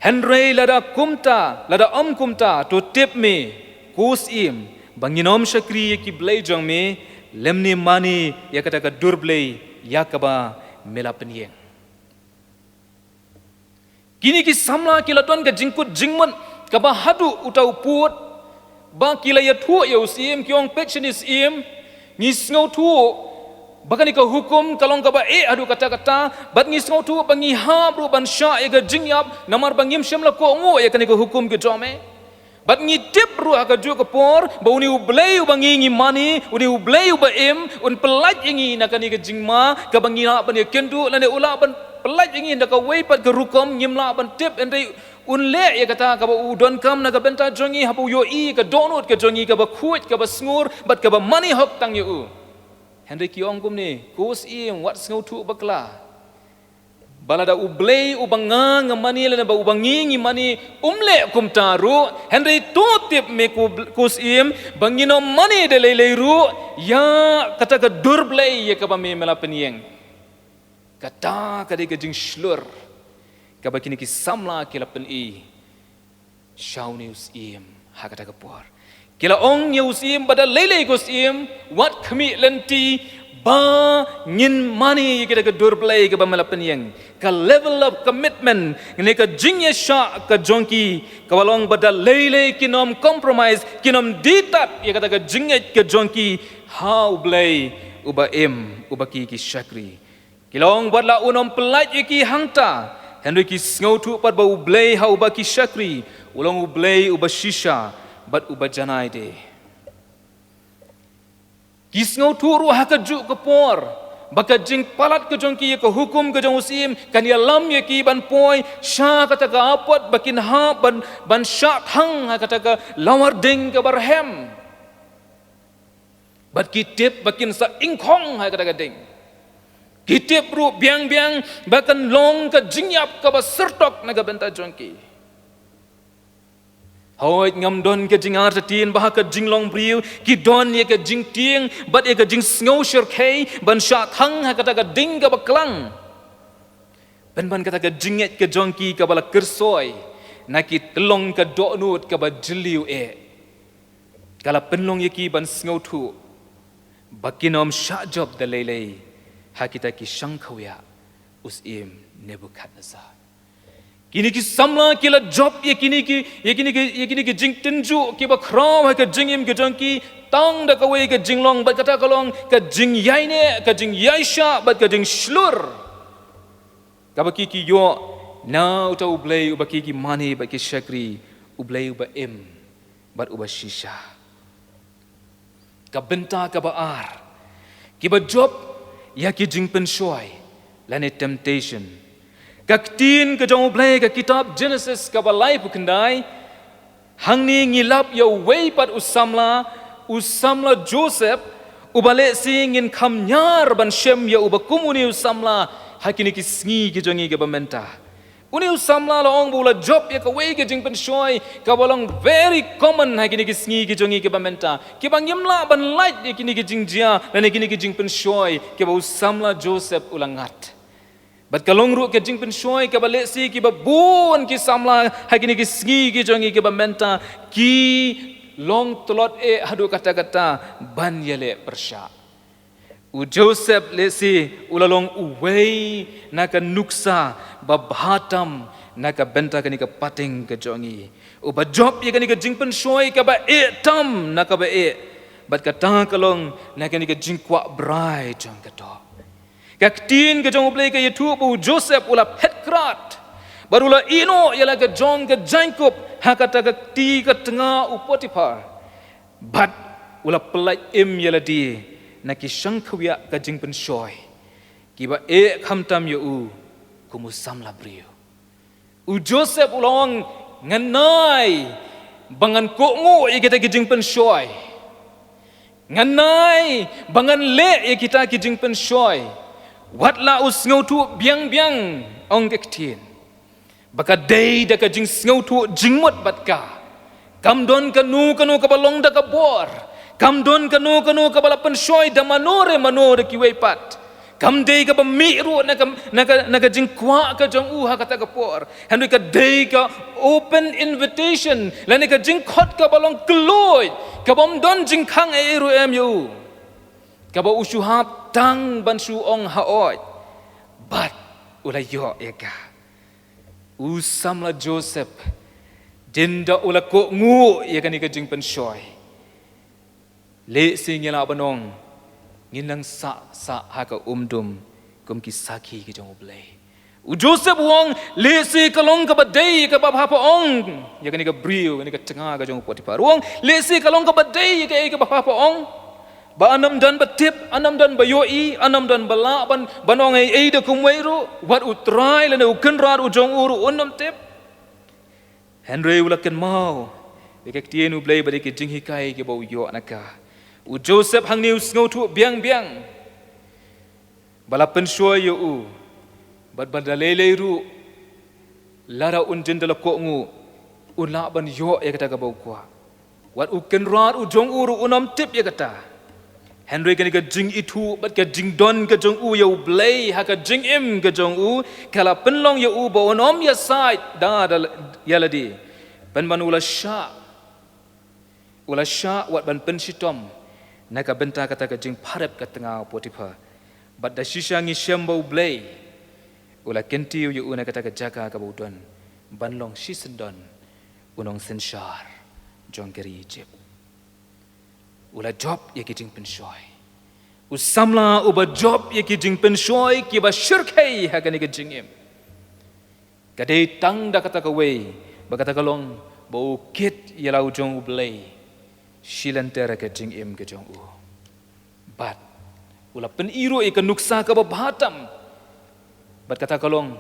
Hynrei lada kumta, lada ym kumta, to tip me ko syiem, ba ngin ym shakri ïa ki blei jong me, lymne mane ïa kata ka dur blei ïa kaba me la pynïeng. Kine ki samla ki la don ka jingkut jingmut kaba haduh uta u pud, ba ki la ïathuh ïa u syiem, ki ong, peit shane syiem, ngi sngewthuh ba kane ka hukum ka long kaba eh haduh katta katta, bad ngi sngewthuh ba ngi hap ruh ban shah ïa ka jingïap namar ba ngim shym la kohnguh ïa kane ka hukum ka jong me. Bad ngi tip ruh ha kajuh ka por ba une u Blei uba ngi ngi mane, une u Blei uba im, un pyllait ïa ngi na kane ka jingma kaba ngi lah ban ïakynduh, lane u lah ban pyllait ïa ngi da kawei pat ka rukom ngim lah ban tip, hynrei un leh ïa kata kaba u donkam na ka bynta jong ngi, haba u ïohi ka dohnud ka jong ngi kaba khuid, kaba sngur bad kaba mane hok tang ïa u. Hynrei ki ong kumne, ko syiem, wat sngewthuh bakla ba lada u Blei uba nga nga mane lane ba uba ngi ngi mane um leh kumta ruh, hynrei to tip me ko, ko syiem, ba ngin ym mane da lei lei ruh ïa kata ka dur blei ïa kaba me me la pynïeng. Kata ka dei ka jingshlur kaba kine ki samla ki la pyni sha une u syiem ha kata ka por. Ki la ong ïa u syiem ba da lei lei ko syiem, wat khmih lynti ba ngin mane ïa kita ka dur blei kaba me la pynïeng. Ka level of commitment, ne ka jingïashah ka jong ki, kaba long ba da lei lei kin ym compromise, kin ym die tad ïa kata ka jingngeit ka jong ki ha u Blei uba im, uba ki ki shakri. Ki la ong, wat la un ym pyllait ïa ki hangta, hynrei ki sngewthuh pat ba u Blei ha uba ki shakri u long u Blei uba shisha bad uba janai de. Ki sngewthuh ruh ha kajuh ka por ba ka jingpalat ka jong ki ïa ka hukum ka jong u syiem kan ïalam ïa ki ban poi sha kata ka apot ba kin hap ban, ban shah thang ha kata ka lawar ding kaba rhem. Bad ki tip ba kin sa ingkhong ha kata ka ding. Ki tip ruh biang biang ba kan long ka jingïap kaba syrtok na ka bynta jong ki. Hooid, ngam don ka jingartatien ba ha ka jinglong briew ki don ïa ka jingtieng bad ïa ka jingsngew shyrkhei ban shah thang ha kata ka ding kaba klang. Pynban kata ka jingngeit ka jong ki kaba la kyrsoi na ki tyllong ka dohnud kaba jylliew eh, ka la pynlong ïa ki ban sngewthuh ba kin ym shah jop da lei lei ha kita ki shangkhawiah u syiem Nebukhadnessar. Kine ki samla ki la jop ïa kine ki, ïa kine ki, ïa kine ki jingtynjuh kiba khraw ha ka jingim ka jong ki, tang da kawei ka jinglong, bad kata ka long ka jingïaineh, ka jingïaishah bad ka jingshlur kaba ki ki ïoh na uta U Blei uba ki ki mane bad ki shakri, U Blei uba im bad uba shisha. Ka bynta kaba ar, kiba jop ïa ki jingpynshoi lane temptation. Ka ktien ka jong U Blei, ka kitab Genesis kaba laiphew khyndai, hangne ngi lap ïa uwei pat u samla, u samla Joseph, uba lehse ngin kham ñiar ban shem ïa uba kum une u samla ha kine ki sngi ki jong ngi kiba mynta. Une u samla la ong ba u la jop ïa kawei ka jingpynshoi kaba long very common ha kine ki sngi ki jong ngi kiba mynta, kiba ngim lah ban lait ïa kine ki jingjia lane kine ki jingpynshoi kiba u samla Joseph u la ngat. Bad ka long ruh ka jingpynshoi kaba lehse kiba bun ki samla ha kine ki sngi ki jong ngi kiba mynta ki long tlot eh haduh katta katta ban ïaleh pyrshah. U Joseph lehse u la long uwei na ka nuksa ba bha tam na ka bynta kane ka pateng ka jong ngi, uba jop ïa kane ka jingpynshoi kaba eh tam na kaba eh, bad kata ka long na kane ka jingkwah brai jong ka doh. Ka ktien ka jong U Blei ka ïathuh ba u Joseph u la phet krad bad u la ïehnoh ïa la ka jong ka jaiñkup ha kata ka kti ka tnga u Potiphar. Bad u la pyllait im ïa lade na ki shangkhawiah ka jingpynshoi kiba eh khamtam ïa u kum u samla briew. U Joseph u la ong, ngan ai ba ngan kohnguh ïa kita ki jingpynshoi. Ngan ai ba ngan leh ïa kita ki jingpynshoi. Wat la u sngewthuh biang biang, ong ka ktien, ba ka dei da ka jingsngewthuh jingmut bad ka. Kam don kano kano kaba long da ka bor. Kam don kano kano kaba la pynshoi da mano re mano re kiwei pat. Kam dei kaba mih ruh na ka, na ka, na ka jingkwah ka jong u ha kata ka por. Hynrei ka dei ka open invitation lane ka jingkhot kaba long kylluid, kaba ym don jingkhang ei ei ruh em ïa u, kaba u shu hap tang ban shu ong haoid. Bad u la ïoh ïa ka. U samla Joseph, ynda u la kohnguh ïa kane ka jingpynshoi, lehse ngi lah ban ong ngin nang sah sah ha ka umdum kum ki sakhi ki jong U Blei. U Joseph u ong, lehse ka long kaba dei kaba bha pha ong ïa kane ka briew, kane ka tnga ka jong u Potiphar. U ong, lehse ka long kaba dei ïa kaei kaba bha pha ong, ba yn ym don ba tip, yn ym don ba ïohi, yn ym don ba lah ban, ban ong ei ei da kumwei ruh. Wat U Trai lane U Kynrad u jong u ruh un ym tip. Hynrei u la kynmaw ïa ka ktien U Blei bad ïa ki jinghikai kiba u ïoh na ka. U Joseph hangne u sngewthuh biang biang ba la pynshoi ïa u, bad ba da lei lei ruh, lada un jin da la kohnguh, un lah ban ïoh ïa kata kaba u kwah. Wat U Kynrad u jong u ruh un ym tip ïa kata. Hynrei kane ka jingithuh bad ka jingdon ka jong u ïa U Blei ha ka jingim ka jong u, ka la pynlong ïa u ba un ym ïasaid da, da ïa lade. Pynban u la shah, u la shah wat ban pynshitom na ka bynta kata ka jingpharep ka tnga u Potiphar. Bad da shisha ngi shem ba U Blei u la kyntiew ïa u na kata ka jaka kaba u don ban long shisyndon u nongsynshar jong ka ri Ijipt. U la jop ïa ki jingpynshoi. U samla uba jop ïa ki jingpynshoi kiba shyrkhei ha kane ka jingim, ka dei tang da kata kawei, ba kata ka long ba u kit ïa la u jong U Blei shi lynter ha ka jingim ka jong u. Bad u la pyni ruh ïa ka nuksa kaba bha tam. Bad kata ka long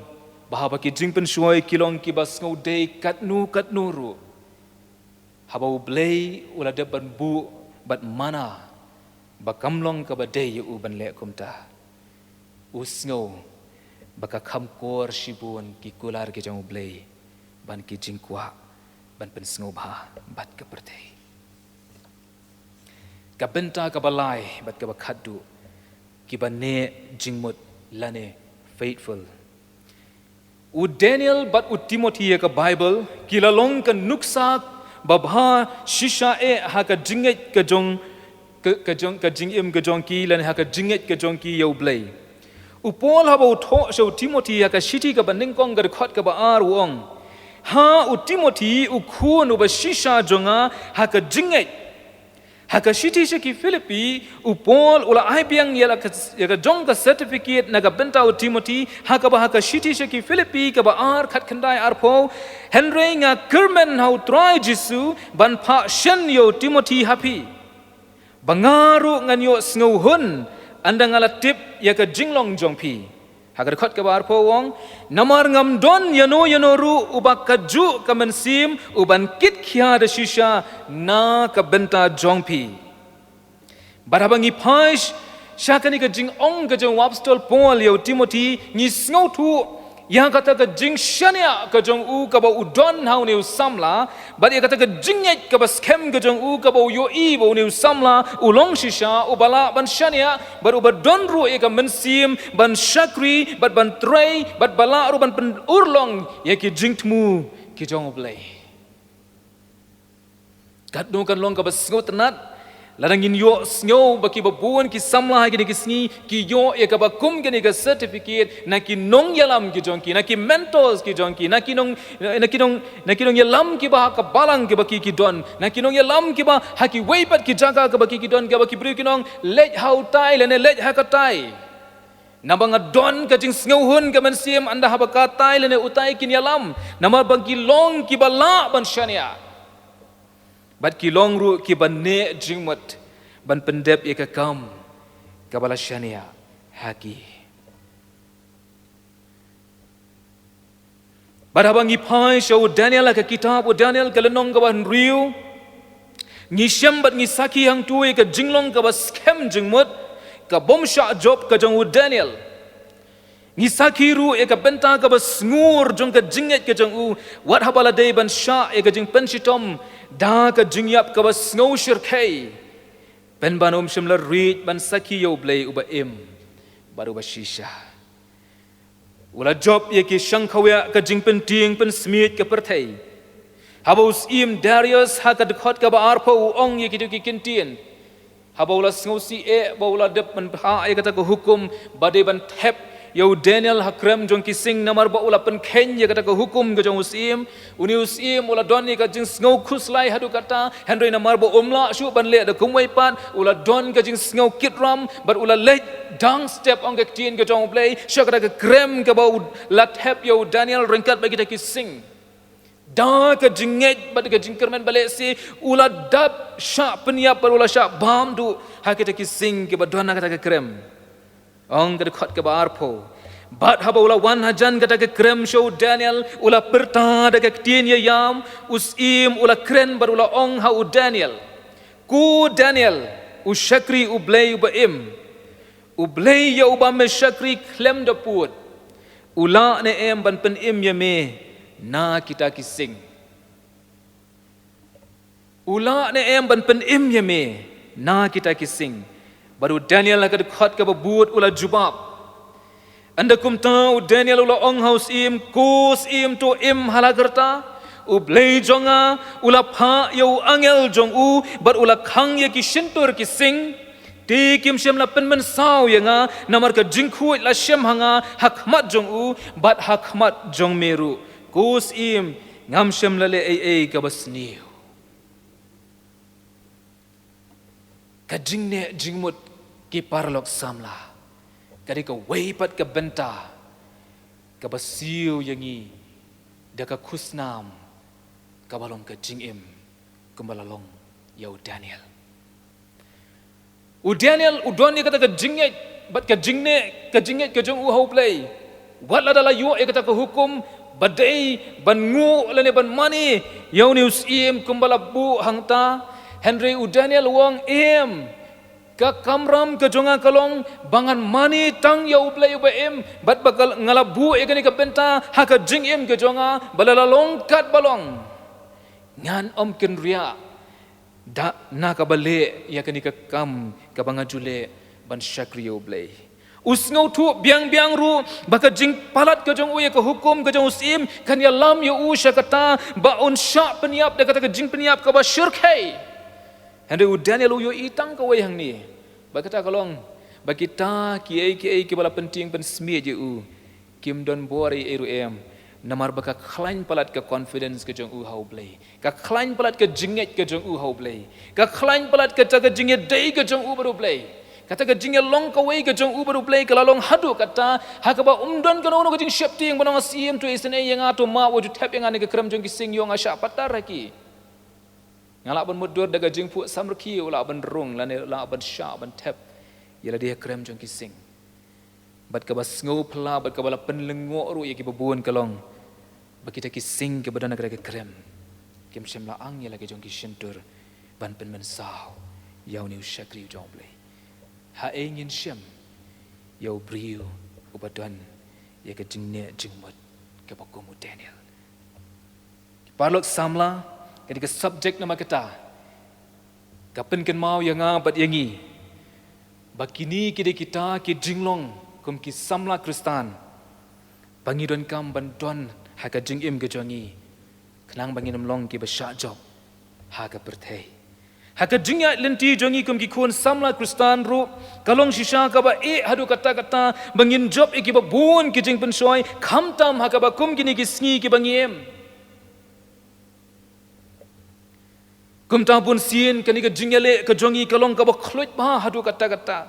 ba haba ki jingpynshoi ki long kiba sngewdei katno katno ruh, haba U Blei u la dep ban buh bad mana ba kam long kaba dei ïa u ban leh kumta. U sngew ba ka kham kor shibun ki kular ki jong U Blei ban ki jingkwah ban pynsngewbha bad ka pyrthei. Ka bynta kaba lai bad kaba khatduh, kiba neh jingmut lane faithful. U Daniel bad u Timothy ha ka Baibl ki la long ka nuksa babha shisha eh ha ka jingngeit ka jong ka, ka jong ka jingim ka jong ki lane ha ka jingngeit ka jong ki ïa U Blei. U Paul haba u thoh sha u Timothy ha ka shithi kaba nyngkong ka dkhot kaba ar u ong, ha u Timothy u khun uba shisha jong nga ha ka jingngeit. Ha ka shithi sha ki Philippi, u Paul u la ai biang ïa la ka, ïa ka jong ka certificate na ka bynta u Timothy, ha kaba ha ka shithi sha ki Philippi kaba ar khatkhyndai arphew, hynrei nga kyrmen ha u Trai Jisu ban phah shen ïa u Timothy ha phi. Ba nga ruh ngan ïoh sngewhun ynda nga la tip ïa ka jinglong jong phi. Ha ka dkhot kaba arphew u ong, namar ngam don ïano ïano ruh uba kajuh ka mynsiem uban kit khia da shisha na ka bynta jong phi. Bad haba ngi phai sha kane ka jingong ka jong u Apostol Paul ïa u Timothy, ngi sngewthuh ïa kata ka jingshaniah ka jong u kaba u don ha une u samla, bad ïa kata ka jingngeit kaba skhem ka jong u kaba u ïohi ba une u samla u long shisha uba lah ban shaniah, bad uba don ruh ïa ka mynsiem ban shakri bad ban trei bad ba lah ruh ban pynurlong ïa ki jingthmu ki jong U Blei. Katno kan long kaba sngewtynnat lada ngin ïohsngew ba kiba bun ki samla ha kine ki sngi ki ïoh ïa kaba kum kane ka certificate na ki nongïalam ki jong ki, na ki mentors ki jong ki, na ki nong, na ki nong, na ki nongïalam kiba ha ka balang kiba ki ki don, na ki nongïalam kiba ha kiwei pat ki jaka kiba ki ki don, kiba ki briew kin ong leit ha utai lane leit ha katai. Naba nga don ka jingsngewhun ka mynsiem ynda haba katai lane utai kin ïalam, namar ba ki long kiba lah ban shaniah. Bad ki long ruh kiba neh jingmut ban pyndep ïa ka kam kaba la shaniah ha ki. Bad haba ngi phai sha u Daniel ha ka kitab u Daniel ka lynnong kaba hynriew, ngi shem bad ngi sakhi hangtu ïa ka jinglong kaba skhem jingmut, ka bym shah jop ka jong u Daniel. Ngi sakhi ruh ïa ka bynta kaba sngur jong ka jingngeit ka jong u, wat haba la dei ban shah ïa ka jingpynshitom da ka jingïap kaba sngew shyrkhei. Pynban um shym la rit ban sakhi ïa U Blei uba im bad uba shisha. U la jop ïa ki shangkhawiah ka jingpyntieng pynsmiej ka pyrthei. Haba u syiem Darius ha ka dkhot kaba arphew u ong ïa kito ki kyntien. Haba u la sngewsih eh ba u la dep ban phah ïa kata ka hukum ba dei ban thep ïa u Daniel ha krem jong ki sing namar ba u la pynkheiñ ïa kata ka hukum ka jong u syiem. Une u syiem u la don ïa ka jingsngew khuslai haduh katta, hynrei namar ba um lah shuh ban leh da kumwei pat, u la don ka jingsngew kit ram bad u la leit dang step, ong ka ktien ka jong U Blei, sha kata ka krem kaba u la thep ïa u Daniel ryngkat bad kita ki sing. Da ka jingngeit bad ka jingkyrmen balei shi u la dap shah pynïap bad u la shah bam duh ha kita ki sing kiba don ha kata ka krem. Ong ka dkhot kaba arphew. Bad haba u la wan hajan kata ka krem sha u Daniel, u la pyrta da ka ktien ïaïam, u syiem u la kren bad u la ong ha u Daniel, ko Daniel, u shakri U Blei uba im, U Blei ïa uba me shakri khlem da pud, u lah ne em ban pynim ïa me na kita ki sing? U lah ne em ban pynim ïa me na kita ki sing? Bad u Daniel ha ka dkhot kaba bud u la jubab. Ynda kumta u Daniel u la ong ha u syiem, ko syiem, to im ha la ka rta. U Blei jong nga u la phah ïa u angel jong u bad u la khang ïa ki shyntur ki sing. Te kim shym la pynmynsaw ïa nga, namar ka jingkhuid la shem ha nga ha khmat jong u bad ha khmat jong me ruh. Ko syiem, ngam shym la leh ei ei kaba sniew. Ka jingneh jingmut, ki paralok samla, ka dei kawei pat ka bynta kaba siew ïa ngi da ka khusnam kaba long ka jingim kumba la long ïa u Daniel. U Daniel u don ïa kata ka jingngeit bad ka jingneh, ka jingngeit ka jong u ha U Blei. Wat lada la ïoh ïa kata ka hukum ba dei ban nguh lane ban mane ïa une u syiem kumba la buh hangta, hynrei u Daniel u ong, em, Ka kamram ka jong nga ka long ba ngan mane tang ïa U Blei uba im, bad ba nga la buh ïa kane ka bynta ha ka jingim ka jong nga, ba la long katba long, ngan ym kynriah da na kaba leh ïa kane ka kam kaba nga ju leh ban shakri ïa U Blei. U sngewthuh biang biang ruh ba ka jingpalat ka jong u ïa ka hukum ka jong u syiem kan ïalam ïa u sha kata ba un shah pynïap da kata ka jingpynïap kaba shyrkhei. Hynrei u Daniel u ïohi tang kawei hangne, ba kata ka long ba kita kiei kiei kiba la pyntieng pynsmiej ïa u kim don bor ei ei ruh em, namar ba ka khlaiñ palat ka confidence ka jong u ha U Blei, ka khlaiñ palat ka jingngeit ka jong u ha U Blei, ka khlaiñ palat kata ka jingïadei ka jong u bad U Blei, kata ka jingïalong kawei ka jong u bad U Blei ka la long haduh kata ha kaba um don kano kano ka jingsheptieng ban ong, a syiem, to isynei ïa nga, to map, wat ju thep ïa nga na ka krem jong ki sing, ïoh nga shah patar ha ki. Nga lah ban mutdur da ka jingphuh samrkhie, u lah ban rung lane u lah ban shah ban thep ïa lade ha krem jong ki sing. Bad kaba sngewphylla bad kaba la pynlyngngoh ruh ïa kiba bun ka long ba kita ki sing kiba don ha kata ka krem kim shym la ang ïa la ki jong ki shyntur ban pynmynsaw ïa une u shakri u jong U Blei. Haei ngin shem ïa u briew uba don ïa ka jingneh jingmut kaba kum u Daniel? Ki paralok samla, kane ka subject namar kata ka pynkynmaw ïa nga bad ïa ngi ba kine ki dei kita ki jinglong kum ki samla Khristan ba ngi donkam ban don ha ka jingim ka jong ngi, khnang ba ngin ym long kiba shah jop ha ka pyrthei. Ha ka jingïaid lynti jong ngi kum ki khun samla Khristan ruh ka long shisha kaba eh haduh katta katta ba ngin jop ïa kiba bun ki jingpynshoi, khamtam ha kaba kum kine ki sngi kiba ngi im. Kumta bunsien kane ka jingïaleh ka jong ngi ka long kaba khluit bha haduh katta katta.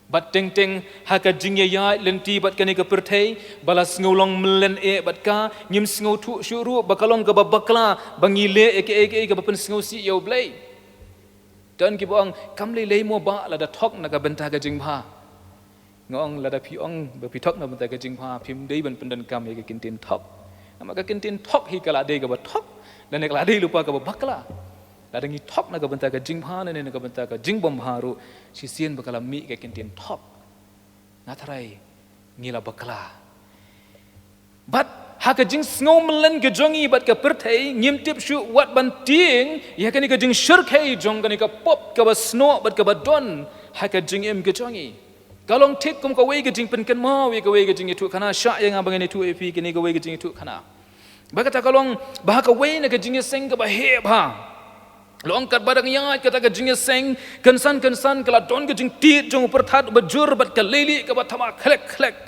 Bad teng teng ha ka jingïaid lynti bad kane ka pyrthei ba la sngew long mlien eh bad ka, ngim sngewthuh shuh ruh ba ka long kaba bakla ba ngi leh ïa kiei kiei kaba pynsngewsih ïa U Blei. Don kiba ong, kam lei lei mo bah lada thok na ka bynta ka jingbha. Nga ong, lada phi ong ba phi thok na ka bynta ka jingbha, phim dei ban pyndonkam ïa ka kyntien thok. Namar ka kyntien thok hi ka la dei kaba thok lane ka la dei lypa kaba bakla. Lada ngi thok na ka bynta ka jingbha lane na ka bynta ka jingbym bha ruh, shisien ba ka la mih ka kyntien thok, nga tharai ngi la bakla. Bad ha ka jingsngew mlien ka jong ngi bad ka pyrthei, ngim tip shuh wat ban tieng ïa kane ka jingshyrkhei jong kane ka pop kaba snoh bad kaba don ha ka jingim ka jong ngi. Ka long thik kum kawei ka jingpynkynmaw ïa kawei ka jingïathuhkhana, shah ïa nga ba ngan ïathuh ïa phi kane kawei ka jingïathuhkhana. Ba kata ka long ba ha kawei na ka jingïaseng kaba heh bha, long katba dang ïaid kata ka jingïaseng, kynsan kynsan ka la don ka jingtied jong u pyrthat uba jur bad ka leilieh kaba thma khlek khlek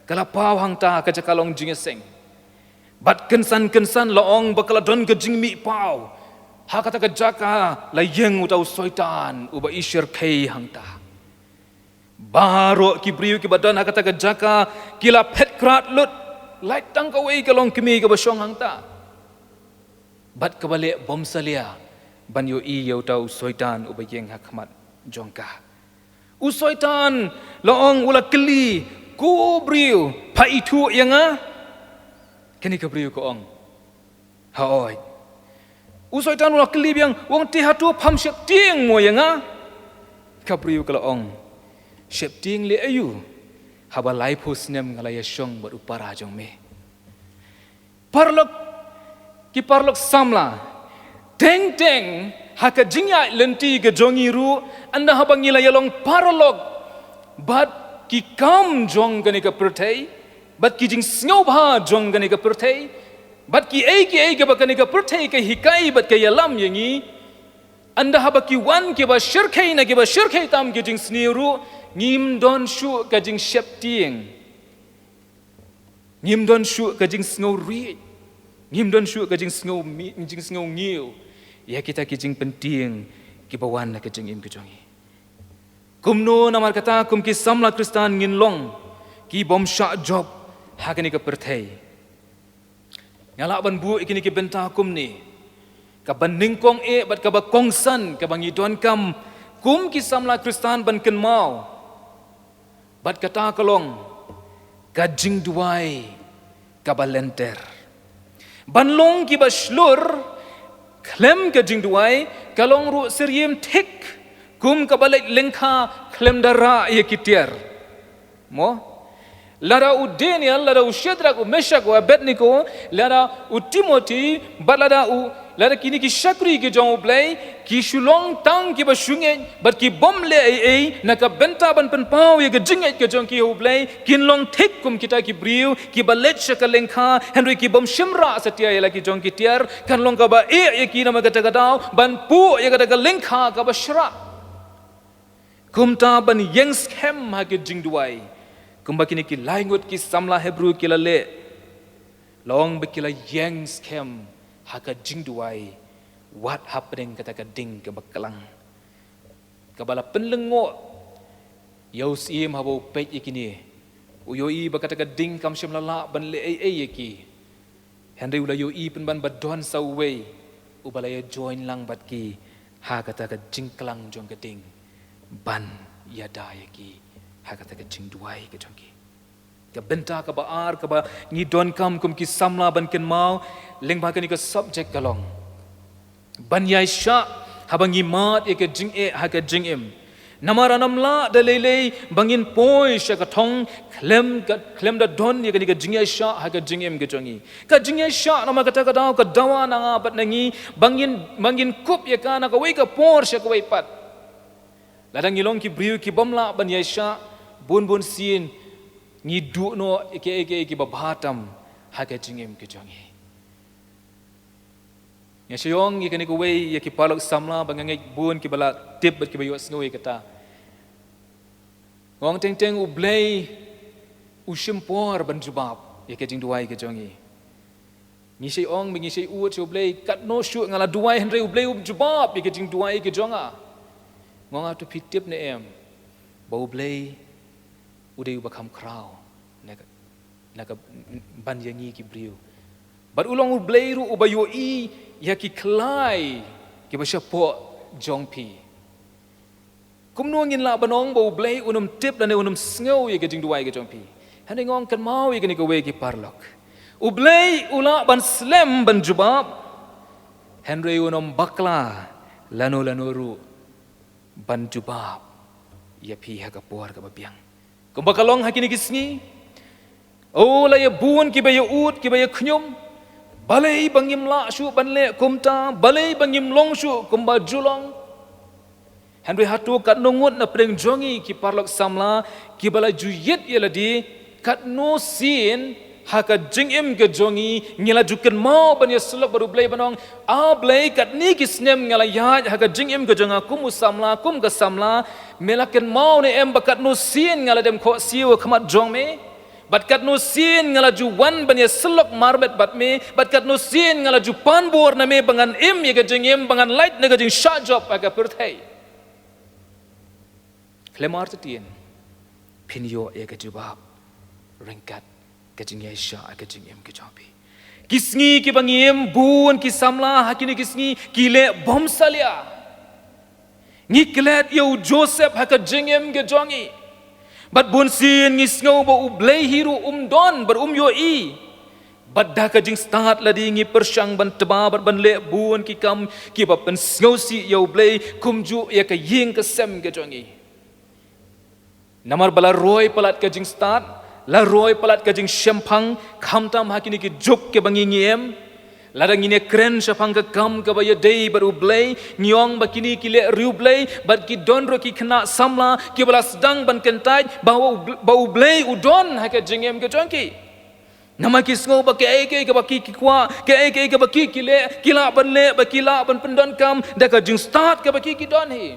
ka la paw hangta ka jaka long jingïaseng. Bad kynsan kynsan la ong ba ka la don ka jingmih paw. Ha kata ka jaka la ïeng uta u Soitan uba i shyrkhei hangta. Baroh ki briew kiba don ha kata ka jaka ki la phet krat lut. Lait tang kawei ka longkmie kaba shong hangta bad kaba leh bymsalia ban ïohi ïa uta u Soitan uba ïeng ha khmat jong ka. U Soitan, la ong, u la kylli, ko briew, pha ithuh ïa nga? Kane ka briew ka ong, haoid. U Soitan u la kylli biang, u ong, te hato pham sheptieng mo ïa nga? Ka briew ka la ong, sheptieng leh aïu, haba laiphew snem nga la ïashong bad u para jong me. Paralok, ki paralok samla, teng teng ha ka jingïaid lynti ka jong ngi ruh, ynda haba ngi la ïalong paralok bad ki kam jong kane ka pyrthei bad ki jingsngewbha jong kane ka pyrthei bad kiei kiei kaba kane ka pyrthei ka hikai bad ka ïalam ïa ngi, ynda haba ki wan kiba shyrkhei na kiba shyrkhei tam ki jingsniew ruh, ngim don shuh ka jingsheptieng. Ngim don shuh ka jingsngewrit. Ngim don shuh ka jingsngew mi-, jingsngewngiew ïa kita ki jingpyntieng kiba wan na ka jingim ka jong ngi. Kumno namar kata kum ki samla Khristan ngin long ki bym shah jop ha kane ka pyrthei? Nga lah ban buh ïa kine ki bynta kumne, kaba nyngkong eh bad kaba kongsan kaba ngi donkam kum ki samla Khristan ban kynmaw. Bad kata ka long ka jingduwai kaba lynter. Ban long kiba shlur khlem ka jingduwai ka long ruh syriem thik Kum kaba leit lyngkha khlem da rah ïa ki tiar. Mo? Lada u Daniel, lada u Shadrak, u Meshak, u Abednego, lada u Timothy, bad lada u, lada kine ki shakri ki jong U Blei, ki shu long tang kiba shu ngeit, bad ki bym leh ei ei, na ka bynta ban pynpaw ïa ka jingngeit ka jong ki ha U Blei, kin long thik kum kita ki briew, kiba leit sha ka lyngkha, hynrei ki bym shym rah satia ïa la ki jong ki tiar, kan long kaba eh ïa ki namar kata ka daw, ban puh ïa kata ka lyngkha kaba shrah. Kumta ban ïeng skhem ha ki jingduwai. Kumba kine ki lai ngut ki samla Hebru ki la leh. Long ba ki la ïeng skhem ha ka jingduwai. Wat hapdeng kata ka ding kaba klang. Kaba la pynlyngngoh ïa u syiem haba u peit ïa kine. U ïohi ba kata ka ding kam shym la lah ban leh ei ei ïa ki. Hynrei u la ïohi pynban ba don sa uwei uba la ïa join lang bad ki ha kata ka jingklang jong ka ding ban ïada ïa ki ha kata ka jingduwai ka jong ki. Ka bynta kaba ar kaba ngi donkam kum ki samla ban kynmaw lyngba kane ka subject ka long ban ïaishah haba ngi mad ïa ka jingeh ha ka jingim. Namar ym lah da lei lei ba ngin poi sha ka thong khlem ka, khlem da don ïa kane ka jingïaishah ha ka jingim ka jong ngi. Ka jingïaishah namar kata ka daw ka dawa na nga bad na ngi ba ngin, ba ngin kup ïa ka na kawei ka por sha kawei pat. Lada ngi long ki briew ki bym lah ban ïaishah, bun bun sien ngi duh noh ïa kiei kiei kiba bha tam ha ka jingim ka jong ngi. Nga shu ong ïa kane kawei ïa ki paralok samla ba nga ngeit bun kiba la tip bad kiba ïohsngew ïa kata. Nga ong teng teng U Blei u shim por ban jubab ïa ka jingduwai ka jong ngi. Ngi shait ong, ngi shait ud sha U Blei, katno shuh nga la duwai hynrei U Blei um jubab ïa ka jingduwai ka jong nga. Nga ong to phi tip ne em ba U Blei u dei uba kham khraw na ka, na ka ban ïa ngi ki briew. Bad u long U Blei ruh uba ïohi ïa ki khlai kiba shapoh jong phi. Kumno ngin lah ban ong ba U Blei un ym tip lane un ym sngew ïa ka jingduwai ka jong phi? Hynrei nga ong kynmaw ïa kane kawei ki paralok. U Blei u lah ban slem ban jubab. Hynrei un ym bakla lano lano ruh ban jubab ïa phi ha ka por kaba biang. Kumba ka long ha kine ki sngi. O la ïa bun kiba ïa ud kiba ïa khñium. Balei ba ngim lah shuh ban leh kumta, balei ba ngim long shuh kumba ju long. Hynrei hato katno ngut na pdeng jong ngi ki paralok samla kiba la ju ïit ïa lade, katno sien ha ka jingim ka jong ngi ngi la ju kynmaw ban ïa syllok bad U Blei ban ong, A Blei, katne ki snem nga la ïaid ha ka jingim ka jong nga kum u samla, kum ka samla, me la kynmaw ne em ba katno sien nga la dem khohsiew ha khmat jong me? Bad katno sien nga la ju wan ban ïa syllok marmet bad me, bad katno sien nga la ju pan bor na me ba ngan im ïa ka jingim, ba ngan lait na ka jingshah jop ha ka pyrthei. Khlem artatien phin ïoh ïa ka jubab ryngkat ka jingïaishah ha ka jingim ka jong phi. Ki sngi kiba ngi im, bun ki samla ha kine ki sngi ki leh bymsalia. Ngi klet ïa u Joseph ha ka jingim ka jong ngi. Bad bun sien ngi sngew ba U Blei hi ruh um don bad um ïohi. Bad da ka jingstad lade ngi pyrshang ban tba bad ban leh bun ki kam kiba pynsngewsih ïa U Blei kumjuh ïa ka ïing ka sem ka jong ngi. Namar ba la roi palat ka jingstad, la roi palat ka jingshemphang, khamtam ha kine ki juk kiba ngi ngi im. Lada ngin ïa kren shaphang ka kam kaba ïadei bad U Blei, ngi ong ba kine ki leh riewblei, bad ki don ruh ki khynnah samla kiba la sdang ban kyntait ba U, ba U Blei u don ha ka jingim ka jong ki. Namar ki sngew ba kaei kaei kaba ki ki kwah, kaei kaei kaba ki ki leh, ki lah ban leh, ba ki lah ban pyndonkam da ka jingstad kaba ki ki don hi.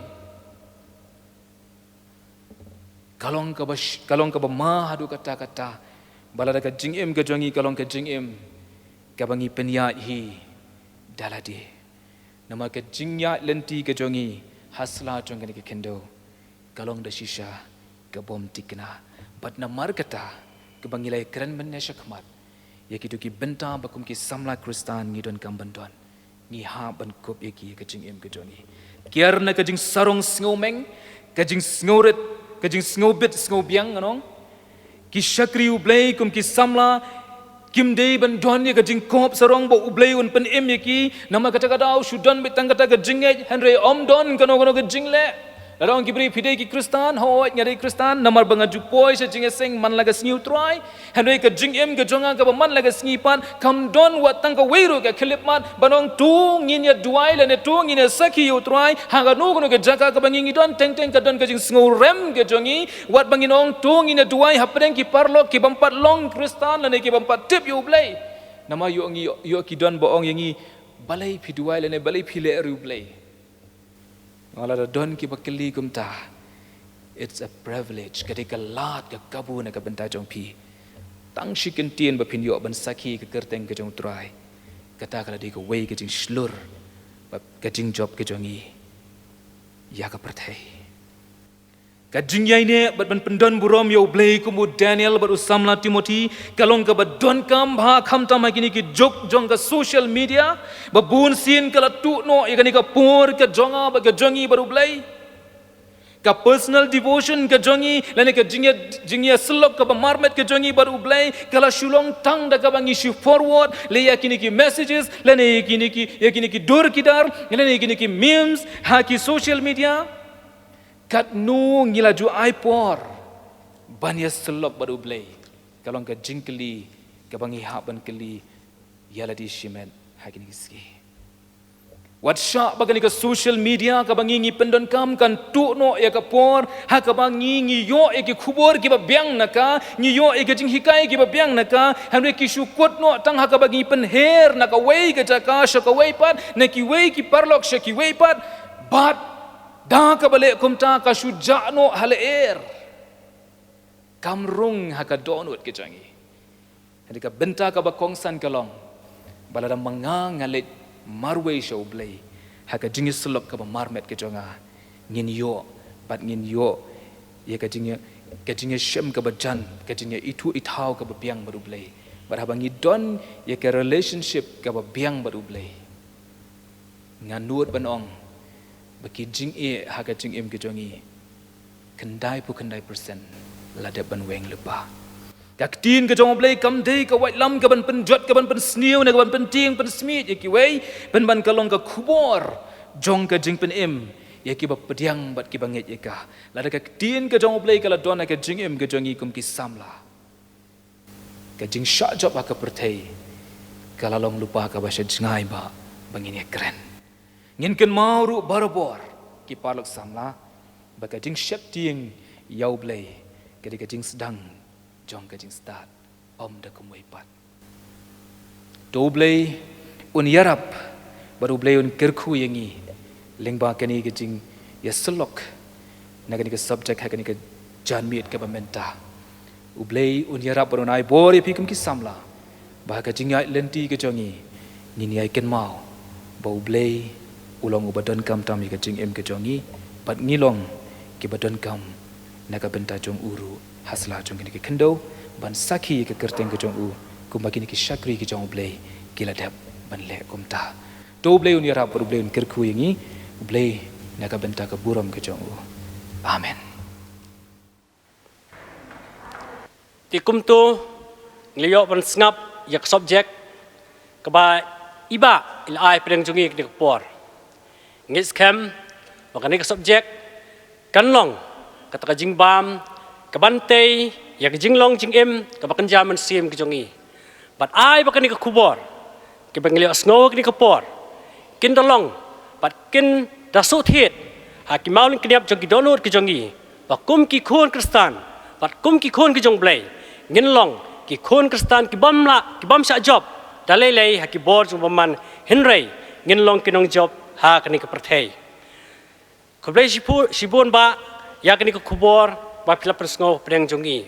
Ka long kaba sh-, ka long kaba ma haduh katta katta. Ba lada ka jingim ka jong ngi ka long ka jingim kaba ngi pynïaid hi da lade. Namar ka jingïaid lynti ka jong ngi ha sla jong kane ka khyndew ka long da shisha ka bym thikna. Bad namar kata kaba ngi la ïakren mynne shakhmat ïa kito ki bynta ba kum ki samla Khristan ngi donkam ban don. Ngi hap ban kup ïa ki ha ka jingim ka jong ngi. Kiar na ka jingsarong sngewmeng, ka jingsngewrit, ka jingsngewbit sngewbiang, ngan ong. Ki shakri U Blei kum ki samla kim dei ban don ïa ka jingkup sarong ba U Blei un pynim ïa ki. Namar kata ka daw shu don beit tang kata ka jingngeit, hynrei ym don kano kano ka jingleh. Lada ong ki briew phi dei ki Khristan, hooid nga dei Khristan, namar ba nga ju poi sha jingïaseng man la ka sngi U Trai. Hynrei ka jingim ka jong nga kaba man la ka sngi pat, kam don wat tang kawei ruh ka khyllipmat ban ong to ngin ïa duwai lane to ngin ïa sakhi ïa U Trai ha kano kano ka jaka kaba ngi ngi don. Teng teng ka don ka jingsngewrem ka jong ngi, wat ba ngin ong to ngin ïa duwai hapdeng ki paralok ki bym pat long Khristan lane ki bym pat tip ïa U Blei. Namar ïoh ngi, ïoh ki don ba ong ïa ngi, balei phi duwai lane balei phi leh ruh ïa U Blei. Nga la da don kiba kylli kumta. It's a privilege, ka dei ka lad ka kabu na ka bynta jong phi. Tang shi kyntien ba phin ïoh ban sakhi ka kyrteng ka jong U Trai, kata ka la dei kawei ka jingshlur bad ka jingjop ka jong ngi ïa ka pyrthei. Ka jingïaineh bad ban pyndon burom ïa U Blei kum u Daniel bad u samla Timothy ka long kaba donkam bha, khamtam ha kine ki juk jong ka social media ba bun sien ka la tuh noh ïa kane ka por ka jong nga bad ka jong ngi bad U Blei. Ka personal devotion ka jong ngi lane ka jingïa, jingïasyllok kaba marmet ka jong ngi bad U Blei ka la shu long tang da kaba ngi shu forward lane ïa kine ki messages lane ïa kine ki, ïa kine ki dur ki dar lane ïa kine ki memes ha ki social media. Katno ngi la ju ai por ban ïasyllok bad U Blei, ka long ka jingkylli kaba ngi hap ban kylli ïa lade shimet ha kine ki sngi. Wat shah ba kane ka social media kaba ngi ngi pyndonkam kan tuh noh ïa ka por ha kaba ngi ngi ïoh ïa ki khubor kiba biang na ka, ngi ïoh ïa ki jinghikai kiba biang na ka, hynrei ki shu kut noh tang ha kaba ngi pynher na kawei ka jaka sha kawei pat, na kiwei ki paralok sha kiwei pat. Bad da kaba leh kumta ka shu jah noh ha lyer, kam rung ha ka dohnud ka jong ngi. Hynrei ka bynta kaba kongsan ka long ba lada ma nga nga leit marwei sha U Blei ha ka jingïasyllok kaba marmet ka jong nga, ngin ïoh bad ngin ïoh ïa ka jingïa, ka jingïashem kaba jan, ka jingïaithuh ithaw kaba biang bad U Blei. Bad haba ngi don ïa ka relationship kaba biang bad U Blei, nga nud ban ong ba ki jingeh ha ka jingim ka jong ngi khyndai phew khyndai percent la dep ban weng lypa. Ka ktien ka jong U Blei kam dei ka waitlam kaban pynjot, kaban pynsniew ne kaban pyntieng pynsmiej ïa kiwei, pynban ka long ka khubor jong ka jingpynim ïa kiba pdiang bad kiba ngeit ïa ka. Lada ka ktien ka jong U Blei ka la don ha ka jingim ka jong ngi kum ki samla, ka jingshah jop ha ka pyrthei ka la long lypa kaba sha jngai ba, ba ngin ïakren. Ngin kynmaw ruh barabor ki paralok samla ba ka jingsheptieng ïa U Blei ka dei ka jingsdang jong ka jingstad, ym da kumwei pat. To U Blei un ïarap bad U Blei un kyrkhu ïa ngi lyngba kane ka jingïasyllok na kane ka subject ha kane ka janmiet kaba mynta. U Blei un ïarap bad un ai bor ïa phi kum ki samla ba ha ka jingïaid lynti ka jong ngi ngin ïai kynmaw ba U Blei u long uba donkam tam ïa ka jingim ka jong ngi bad ngi long kiba donkam na ka bynta jong u ruh ha sla jong kane ka khyndew ban sakhi ïa ka kyrteng ka jong u kumba kine ki shakri ka jong U Blei ki la dep ban leh kumta. To U Blei un ïarap bad U Blei un kyrkhu ïa ngi, U Blei na ka bynta ka burom ka jong u. Amen. Te kumto ngi la ïoh ban sngap ïa ka subject kaba i Bah i la ai pdeng jong ngi kane ka por. Ngi skhem ba kane ka subject kan long kata ka jingbam kaban tei ïa ka jinglong jingim kaba kynja mynsiem ka jong ngi. Bad ai ba kane ka khubor kiba ngi la ïohsngew ha kane ka por kin da long bad kin da shu thied ha ki mawlyngkniap jong ki dohnud ki jong ngi, ba kum ki khun Khristan bad kum ki khun ki jong U Blei ngin long ki khun Khristan ki bym lah, ki bym shah jop da lei lei ha ki bor jong u bymman, hynrei ngin long ki nongjop ha kane ka pyrthei. Khublei shibun, shibun Bah ïa kane ka khubor ba phi la pynsngew pdeng jong ngi.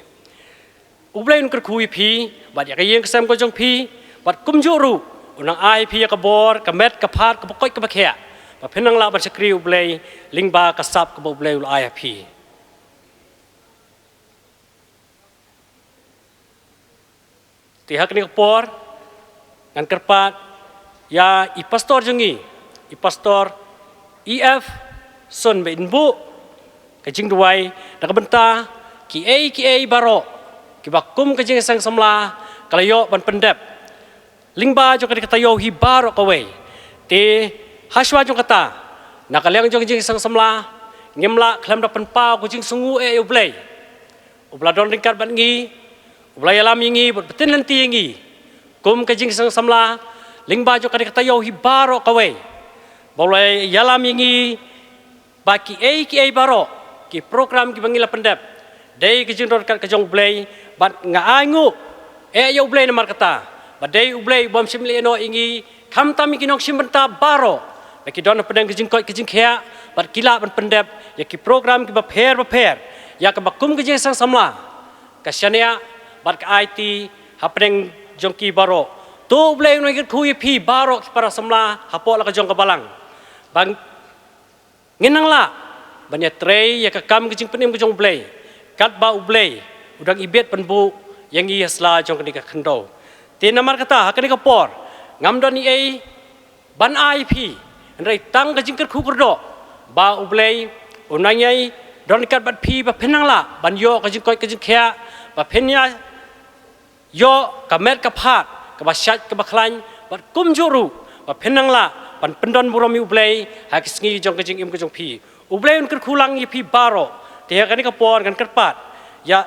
U Blei un kyrkhu ïa phi bad ïa ka ïing ka sem ka jong phi, bad kumjuh ruh un nang ai phi ïa ka bor, ka met, ka phad, ka bakhuid, ka bakhuid, ba phin nang lah ban shakri U Blei lyngba ka sap kaba U Blei u la ai ha phi. Te ha kane ka por ngan kyrpad ïa i pastor jong ngi, i pastor E F Sun, ba in buh ka jingduwai na ka bynta kiei kiei baroh kiba kum ka jingïaseng samla ka la ïoh ban pyndep lyngba jong kane ka taïew hi baroh kawei. Te hashwa jong kata, na ka liang jong ka jingïaseng samla ngim lah khlem da pynpaw ka jingsngew eh ïa U Blei, uba la don ryngkat bad ngi, uba la ïalam ïa ngi bad pyntip lynti ïa ngi kum ka jingseng samla lyngba jong kane ka taïew hi baroh kawei, ba u la ïalam ïa ngi ba kiei kiei baroh, ki program kiba ngi la pyndep, dei ka jingdon ryngkat ka jong U Blei. Bad nga ainguh eh ïa U Blei namar kata, ba dei U Blei u bym shym leh noh ïa ngi, khamtam ïa ki nongshim bynta baroh, ba ki don hapdeng ka jingkoit ka jingkhiah, bad ki lah ban pyndep ïa ki program kiba pher bapher, ïa kaba kum ka jingseng samla ka shaniah bad ka aiti hapdeng jong ki baroh. To U Blei un kyrkhu ïa phi baroh ki para samla hapoh la ka jong ka balang, ba ngin nang lah ban ïatrei ïa ka kam ka jingpynim ka jong U Blei, katba U Blei u dang ibit pynbuh ïa ngi ha sla jong kane ka khyndew. Te namar kata, ha kane ka por ngam don ei ei ban ai ïa phi, hynrei tang ka jingkyrkhu kyrdoh ba U Blei un nang ïai don ryngkat bad phi, ba phin nang lah ban ïoh ka jingkoit ka jingkhiah, ba phin ïa ïoh ka met ka phad kaba shait kaba khlaiñ, bad kumjuh ruh ba phin nang lah ban pyndon burom ïa U Blei ha ki sngi jong ka jingim ka jong phi. U Blei un kyrkhu lang ïa phi baroh. Te ha kane ka por ngan kyrpad ïa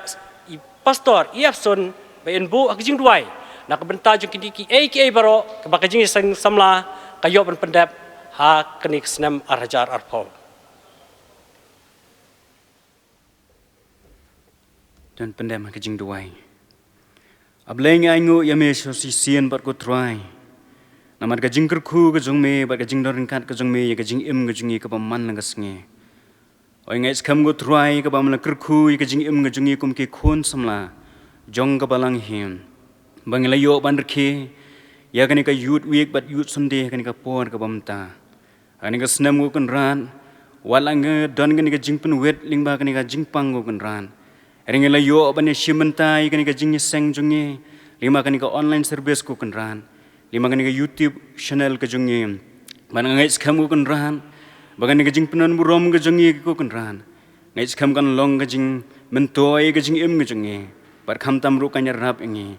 i Pastor i Epson ba in buh ha ka jingduwai na ka bynta jong kine kiei kiei baroh kaba ka jingseng samla ka ïoh ban pyndep ha kane ka snem ar hajar arphew. Don pyndem ha ka jingduwai. A Blei, ngi ainguh ïa me shisien bad ko Trai, namar ka jingkyrkhu ka jong me bad ka jingdon ryngkat ka jong me ïa ka jingim ka jong ngi kaba man la ka sngi. Oi, ngeit skhem ko Trai, kaba me la kyrkhu ïa ka jingim ka jong ngi kum ki khun samla jong ka balang hi, ba ngi la ïoh ban rkhie ïa kane ka Youth Week bad Youth Sunday ha kane ka por kaba mynta. Ha kane ka snem ko Kynrad, wat la ngi don kane ka jingpynwit lyngba kane ka jingpang ko Kynrad, hynrei ngi la ïoh ban ïashim bynta ïa kane ka jingïaseng jong ngi lyngba kane ka online service ko Kynrad, lyngba kane ka YouTube channel ka jong ngi. Bad nga ngeit skhem ko Kynrad ba kane ka jingpynbun burom ka jong ngi ko Kynrad, ngeit skhem kan long ka jingmyntoi ka jingim ka jong ngi, bad khamtam ruh kan ïarap ïa ngi.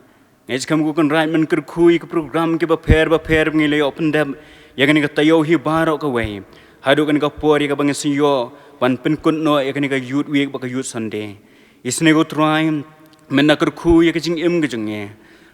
Ngeit skhem ko Kynrad men kyrkhu ïa ki program kiba pher bapher ba ngi la ïoh pyndep ïa kane ka taïew hi baroh kawei, haduh kane ka por ïa kaba ngin sa ïoh ban pynkut noh ïa kane ka Youth Week bad ka Youth Sunday. Isynei ko Trai, men da kyrkhu ïa ka jingim ka jong ngi,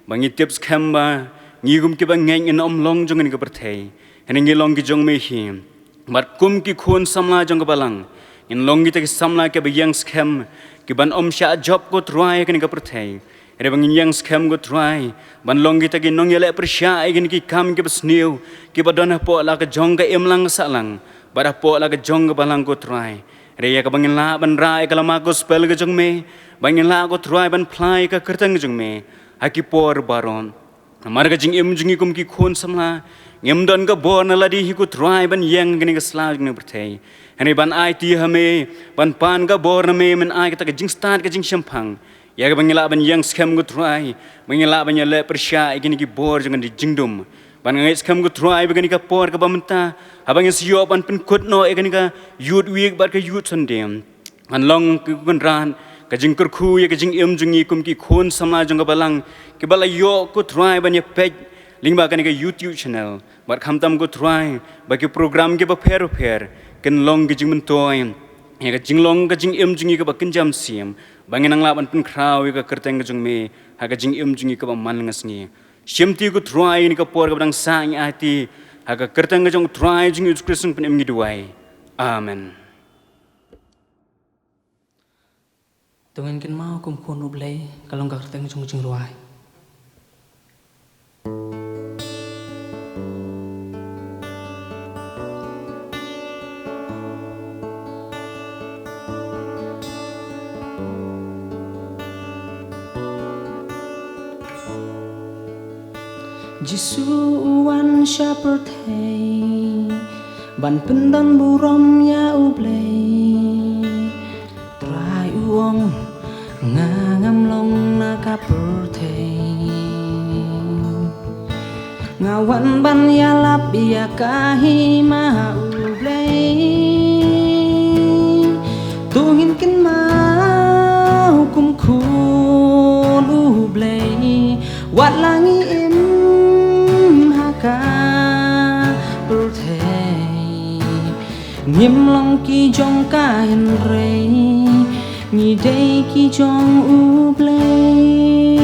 ba ngi tip skhem ba ngi kum kiba ngeit ngin ym long jong kane ka pyrthei, hynrei ngi long ki jong me hi. Bad kum ki khun samla jong ka balang, ngin long kita ki samla kiba ïeng skhem, kiban ym shah jop ko Trai ha kane ka pyrthei, hynrei ba ngin ïeng skhem ko Trai ban long kita ki nongïaleh pyrshah ïa kine ki kam kiba sniew kiba don hapoh la ka jong ka imlang sahlang bad hapoh la ka jong ka balang ko Trai. Hynrei ïa kaba ngin lah ban rah ïa ka lama gospel ka jong me, ba ngin lah ko Trai ban phla ïa ka kyrteng ka jong me ha ki por baroh. Namar ka jingim jong ngi kum ki khun samla, ngim don ka bor na lade hi ko Trai ban ïeng ha kane ka sla jong kane ka pyrthei, hynrei ban aiti ha me, ban pan ka bor na me, men ai kata ka jingstad ka jingshemphang, ïa kaba ngi lah ban ïeng skhem ko Trai, ba ngi lah ban ïaleh pyrshah ïa kine ki bor jong kane ka jingdum. Bad nga ngeit skhem ko Trai ba kane ka por kaba mynta, haba ngin sa ïoh ban pynkut noh ïa kane ka Youth Week bad ka Youth Sunday, kan long ko Kynrad ka jingkyrkhu ïa ka jingim jong ngi kum ki khun samla jong ka balang, kiba la ïoh ko Trai ban ïapeit lyngba kane ka YouTube channel, bad khamtam ko Trai ba ki program kiba pher bapher kin long ki jingmyntoi ïa ka jinglong ka jingim jong ngi kaba kynja mynsiem, ba ngin nang lah ban pynkhraw ïa ka kyrteng ka jong me ha ka jingim jong ngi kaba man la ka sngi. Shim ti ko Trai ïa kane ka por kaba dang sah, ngi aiti ha ka kyrteng ka jong u Trai jong ngi Jisu Khrist, ngi pynim ngi duwai. Amen. To ngin kynmaw kum khun U Blei, ka long ka kyrteng jong ka jingrwai. Jisu u wan sha pyrthei ban pyndon burom ïa U Blei. Trai u ong, nga ngam long na ka pyrthei, nga wan ban ïalap ïa ka hima U Blei. To ngin kynmaw kum khun U Blei, wat la ngi im ha ka pyrthei, Ngim long ki jong ka hynrei ngi dei ki jong U Blei.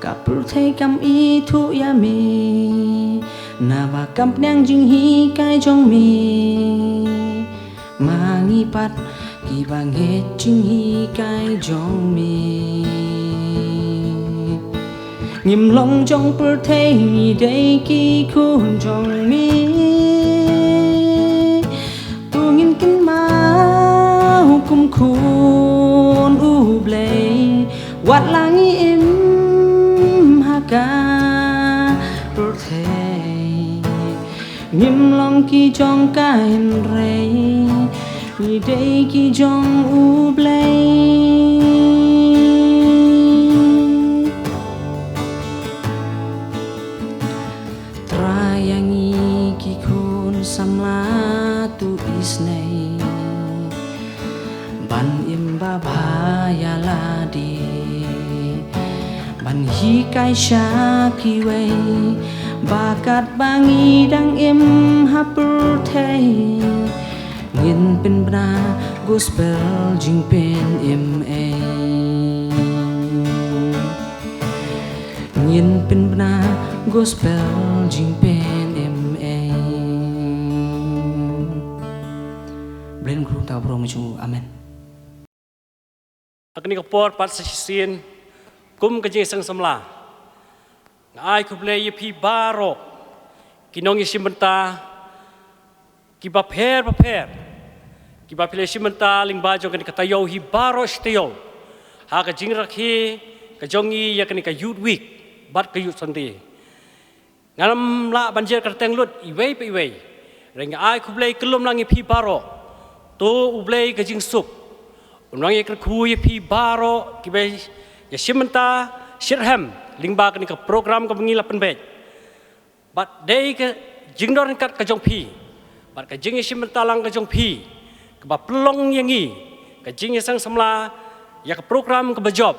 Ka pyrthei kam ithuh ïa me, naba kam pdiang jinghikai jong me. Ma ngi pat kiba ngeit jinghikai jong me. Ngim long jong pyrthei, ngi dei ki khun jong me. To ngin kynmaw kum khun U Blei, wat la ngi im ha ka pyrthei. Ngim long ki jong ka hynrei, ngi dei ki jong U Blei. Trai ïa ngi ki khun samla, to isynei ban im babha ïa lade, ban hikai sha kiwei ba katba ngi dang im ha pyrthei, ngin pynbna gospel jingpynim ei. Ngin pynbna gospel jingpynim ei. Blei un kyrkhu ïa uta u briew ma jong u. Amen. Ha kane ka por pat sa shisien, kum ka jingïaseng samla, nga ai khublei ïa phi baroh ki nongïashim bynta kiba pher bapher, kiba phi la shim bynta lyngba jong kane ka taïew hi baroh shi taïew ha ka jingrakhe ka jong ngi ïa kane ka Youth Week bad ka Youth Sunday. Ngam lah ban jer kyrteng lut iwei pa iwei, hynrei nga ai khublei kyllum lang ïa phi baroh. To U Blei ka jingsuk un nang ïakyrkhu ïa phi baroh kiba ïashim bynta shitrhem lyngba kane ka program kaba ngi la pynbeit. Bad dei ka jingdon ryngkat ka jong phi bad ka jingïashim bynta lang ka jong phi kaba pynlong ïa ngi ka jingïaseng samla ïa ka program kaba jop.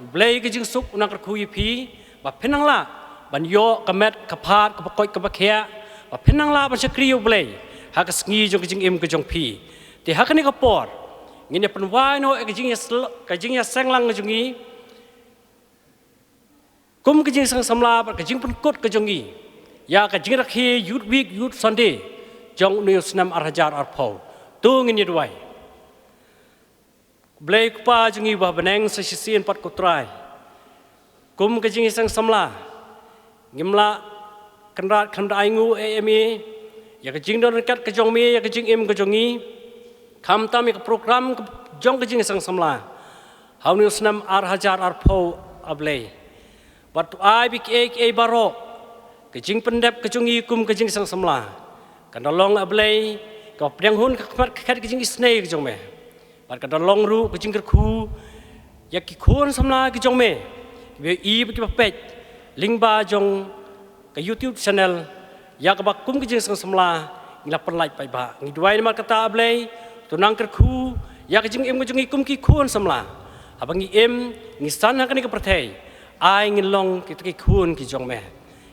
U Blei ka jingsuk un nang kyrkhu ïa phi ba phin nang lah ban ïoh ka met ka phad kaba koit kaba khiah, ba phin nang lah ban shakri ïa U Blei ha ka sngi jong ka jingim ka jong phi. Te ha kane ka por ngin ïa pynwai noh ïa ka jingïasel-, ka jingïaseng lang ka jong ngi kum ka jingïaseng samla bad ka jingpynkut ka jong ngi ïa ka jingrakhe Youth Week, Youth Sunday jong une u snem ar hajar arphew. To ngin ïa duwai. Blei Kpa jong ngi ba ha bneng, sa shisien pat ko Trai, kum ka jingïaseng samla ngim lah kynrad khlem da ainguh ei ei me ïa ka jingdon ryngkat ka jong me ïa ka jingim ka jong ngi, khamtam ïa ka program ka jong ka jingïaseng samla ha une u snem ar hajar arphew, A Blei. Bad to ai ba kiei kiei baroh ka jingpyndep ka jong ngi kum ka jingïaseng samla kan da long, A Blei, kaba pdiang hun ka khmat ka khet ka jingisynei ka jong me. Bad kan da long ruh ka jingkyrkhu ïa ki khun samla ki jong me kiba ïohi bad kiba peit lyngba jong ka YouTube channel, ïa kaba kum ka jingïaseng samla ngi la pynlait paidbah. Ngi duwai namar kata, A Blei, to nang kyrkhu ïa ka jingim ka jong ngi kum ki khun samla. Haba ngi im, ngi san ha kane ka pyrthei, ai ngin long kita ki khun ki jong me.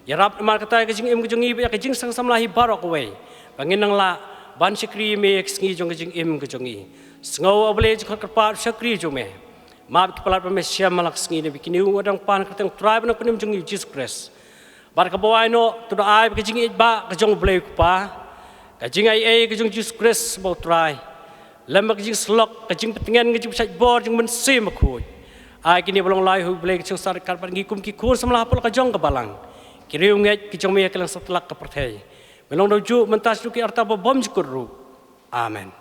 Ïarap namar kata ïa ka jingim ka jong ngi bad ïa ka jingïaseng samla hi baroh kawei, ba ngin nang lah ban shakri me ïa ka sngi jong ka jingim ka jong ngi. Sngew, A Blei, jingkhot kyrpad shakri jong me. Map ki palat ba me shem ha la ka sngi ne ba kine u dang pan ha ka kyrteng Trai bad Nongpynim jong ngi Jisu Khrist. Bad kaba wai noh, to da ai ba ka jingïaid-bah ka jong U Blei U Kpa, ka jingaiei ka jong Jisu Khrist ba u Trai, lem bad ka jingsyllok, ka jingpyntngen, ka jingpynshait bor jong U Mynsiem Bakhuid, ai kine ba long lai ha U Blei ka jingsngewsarong ryngkat bad ngi kum ki khun samla hapoh la ka jong ka balang, ki riewngeit ki jong me ha kylleng satlak ka pyrthei. Me long da u juh mynta shaduh ki arta ba bymjukut ruh. Amen.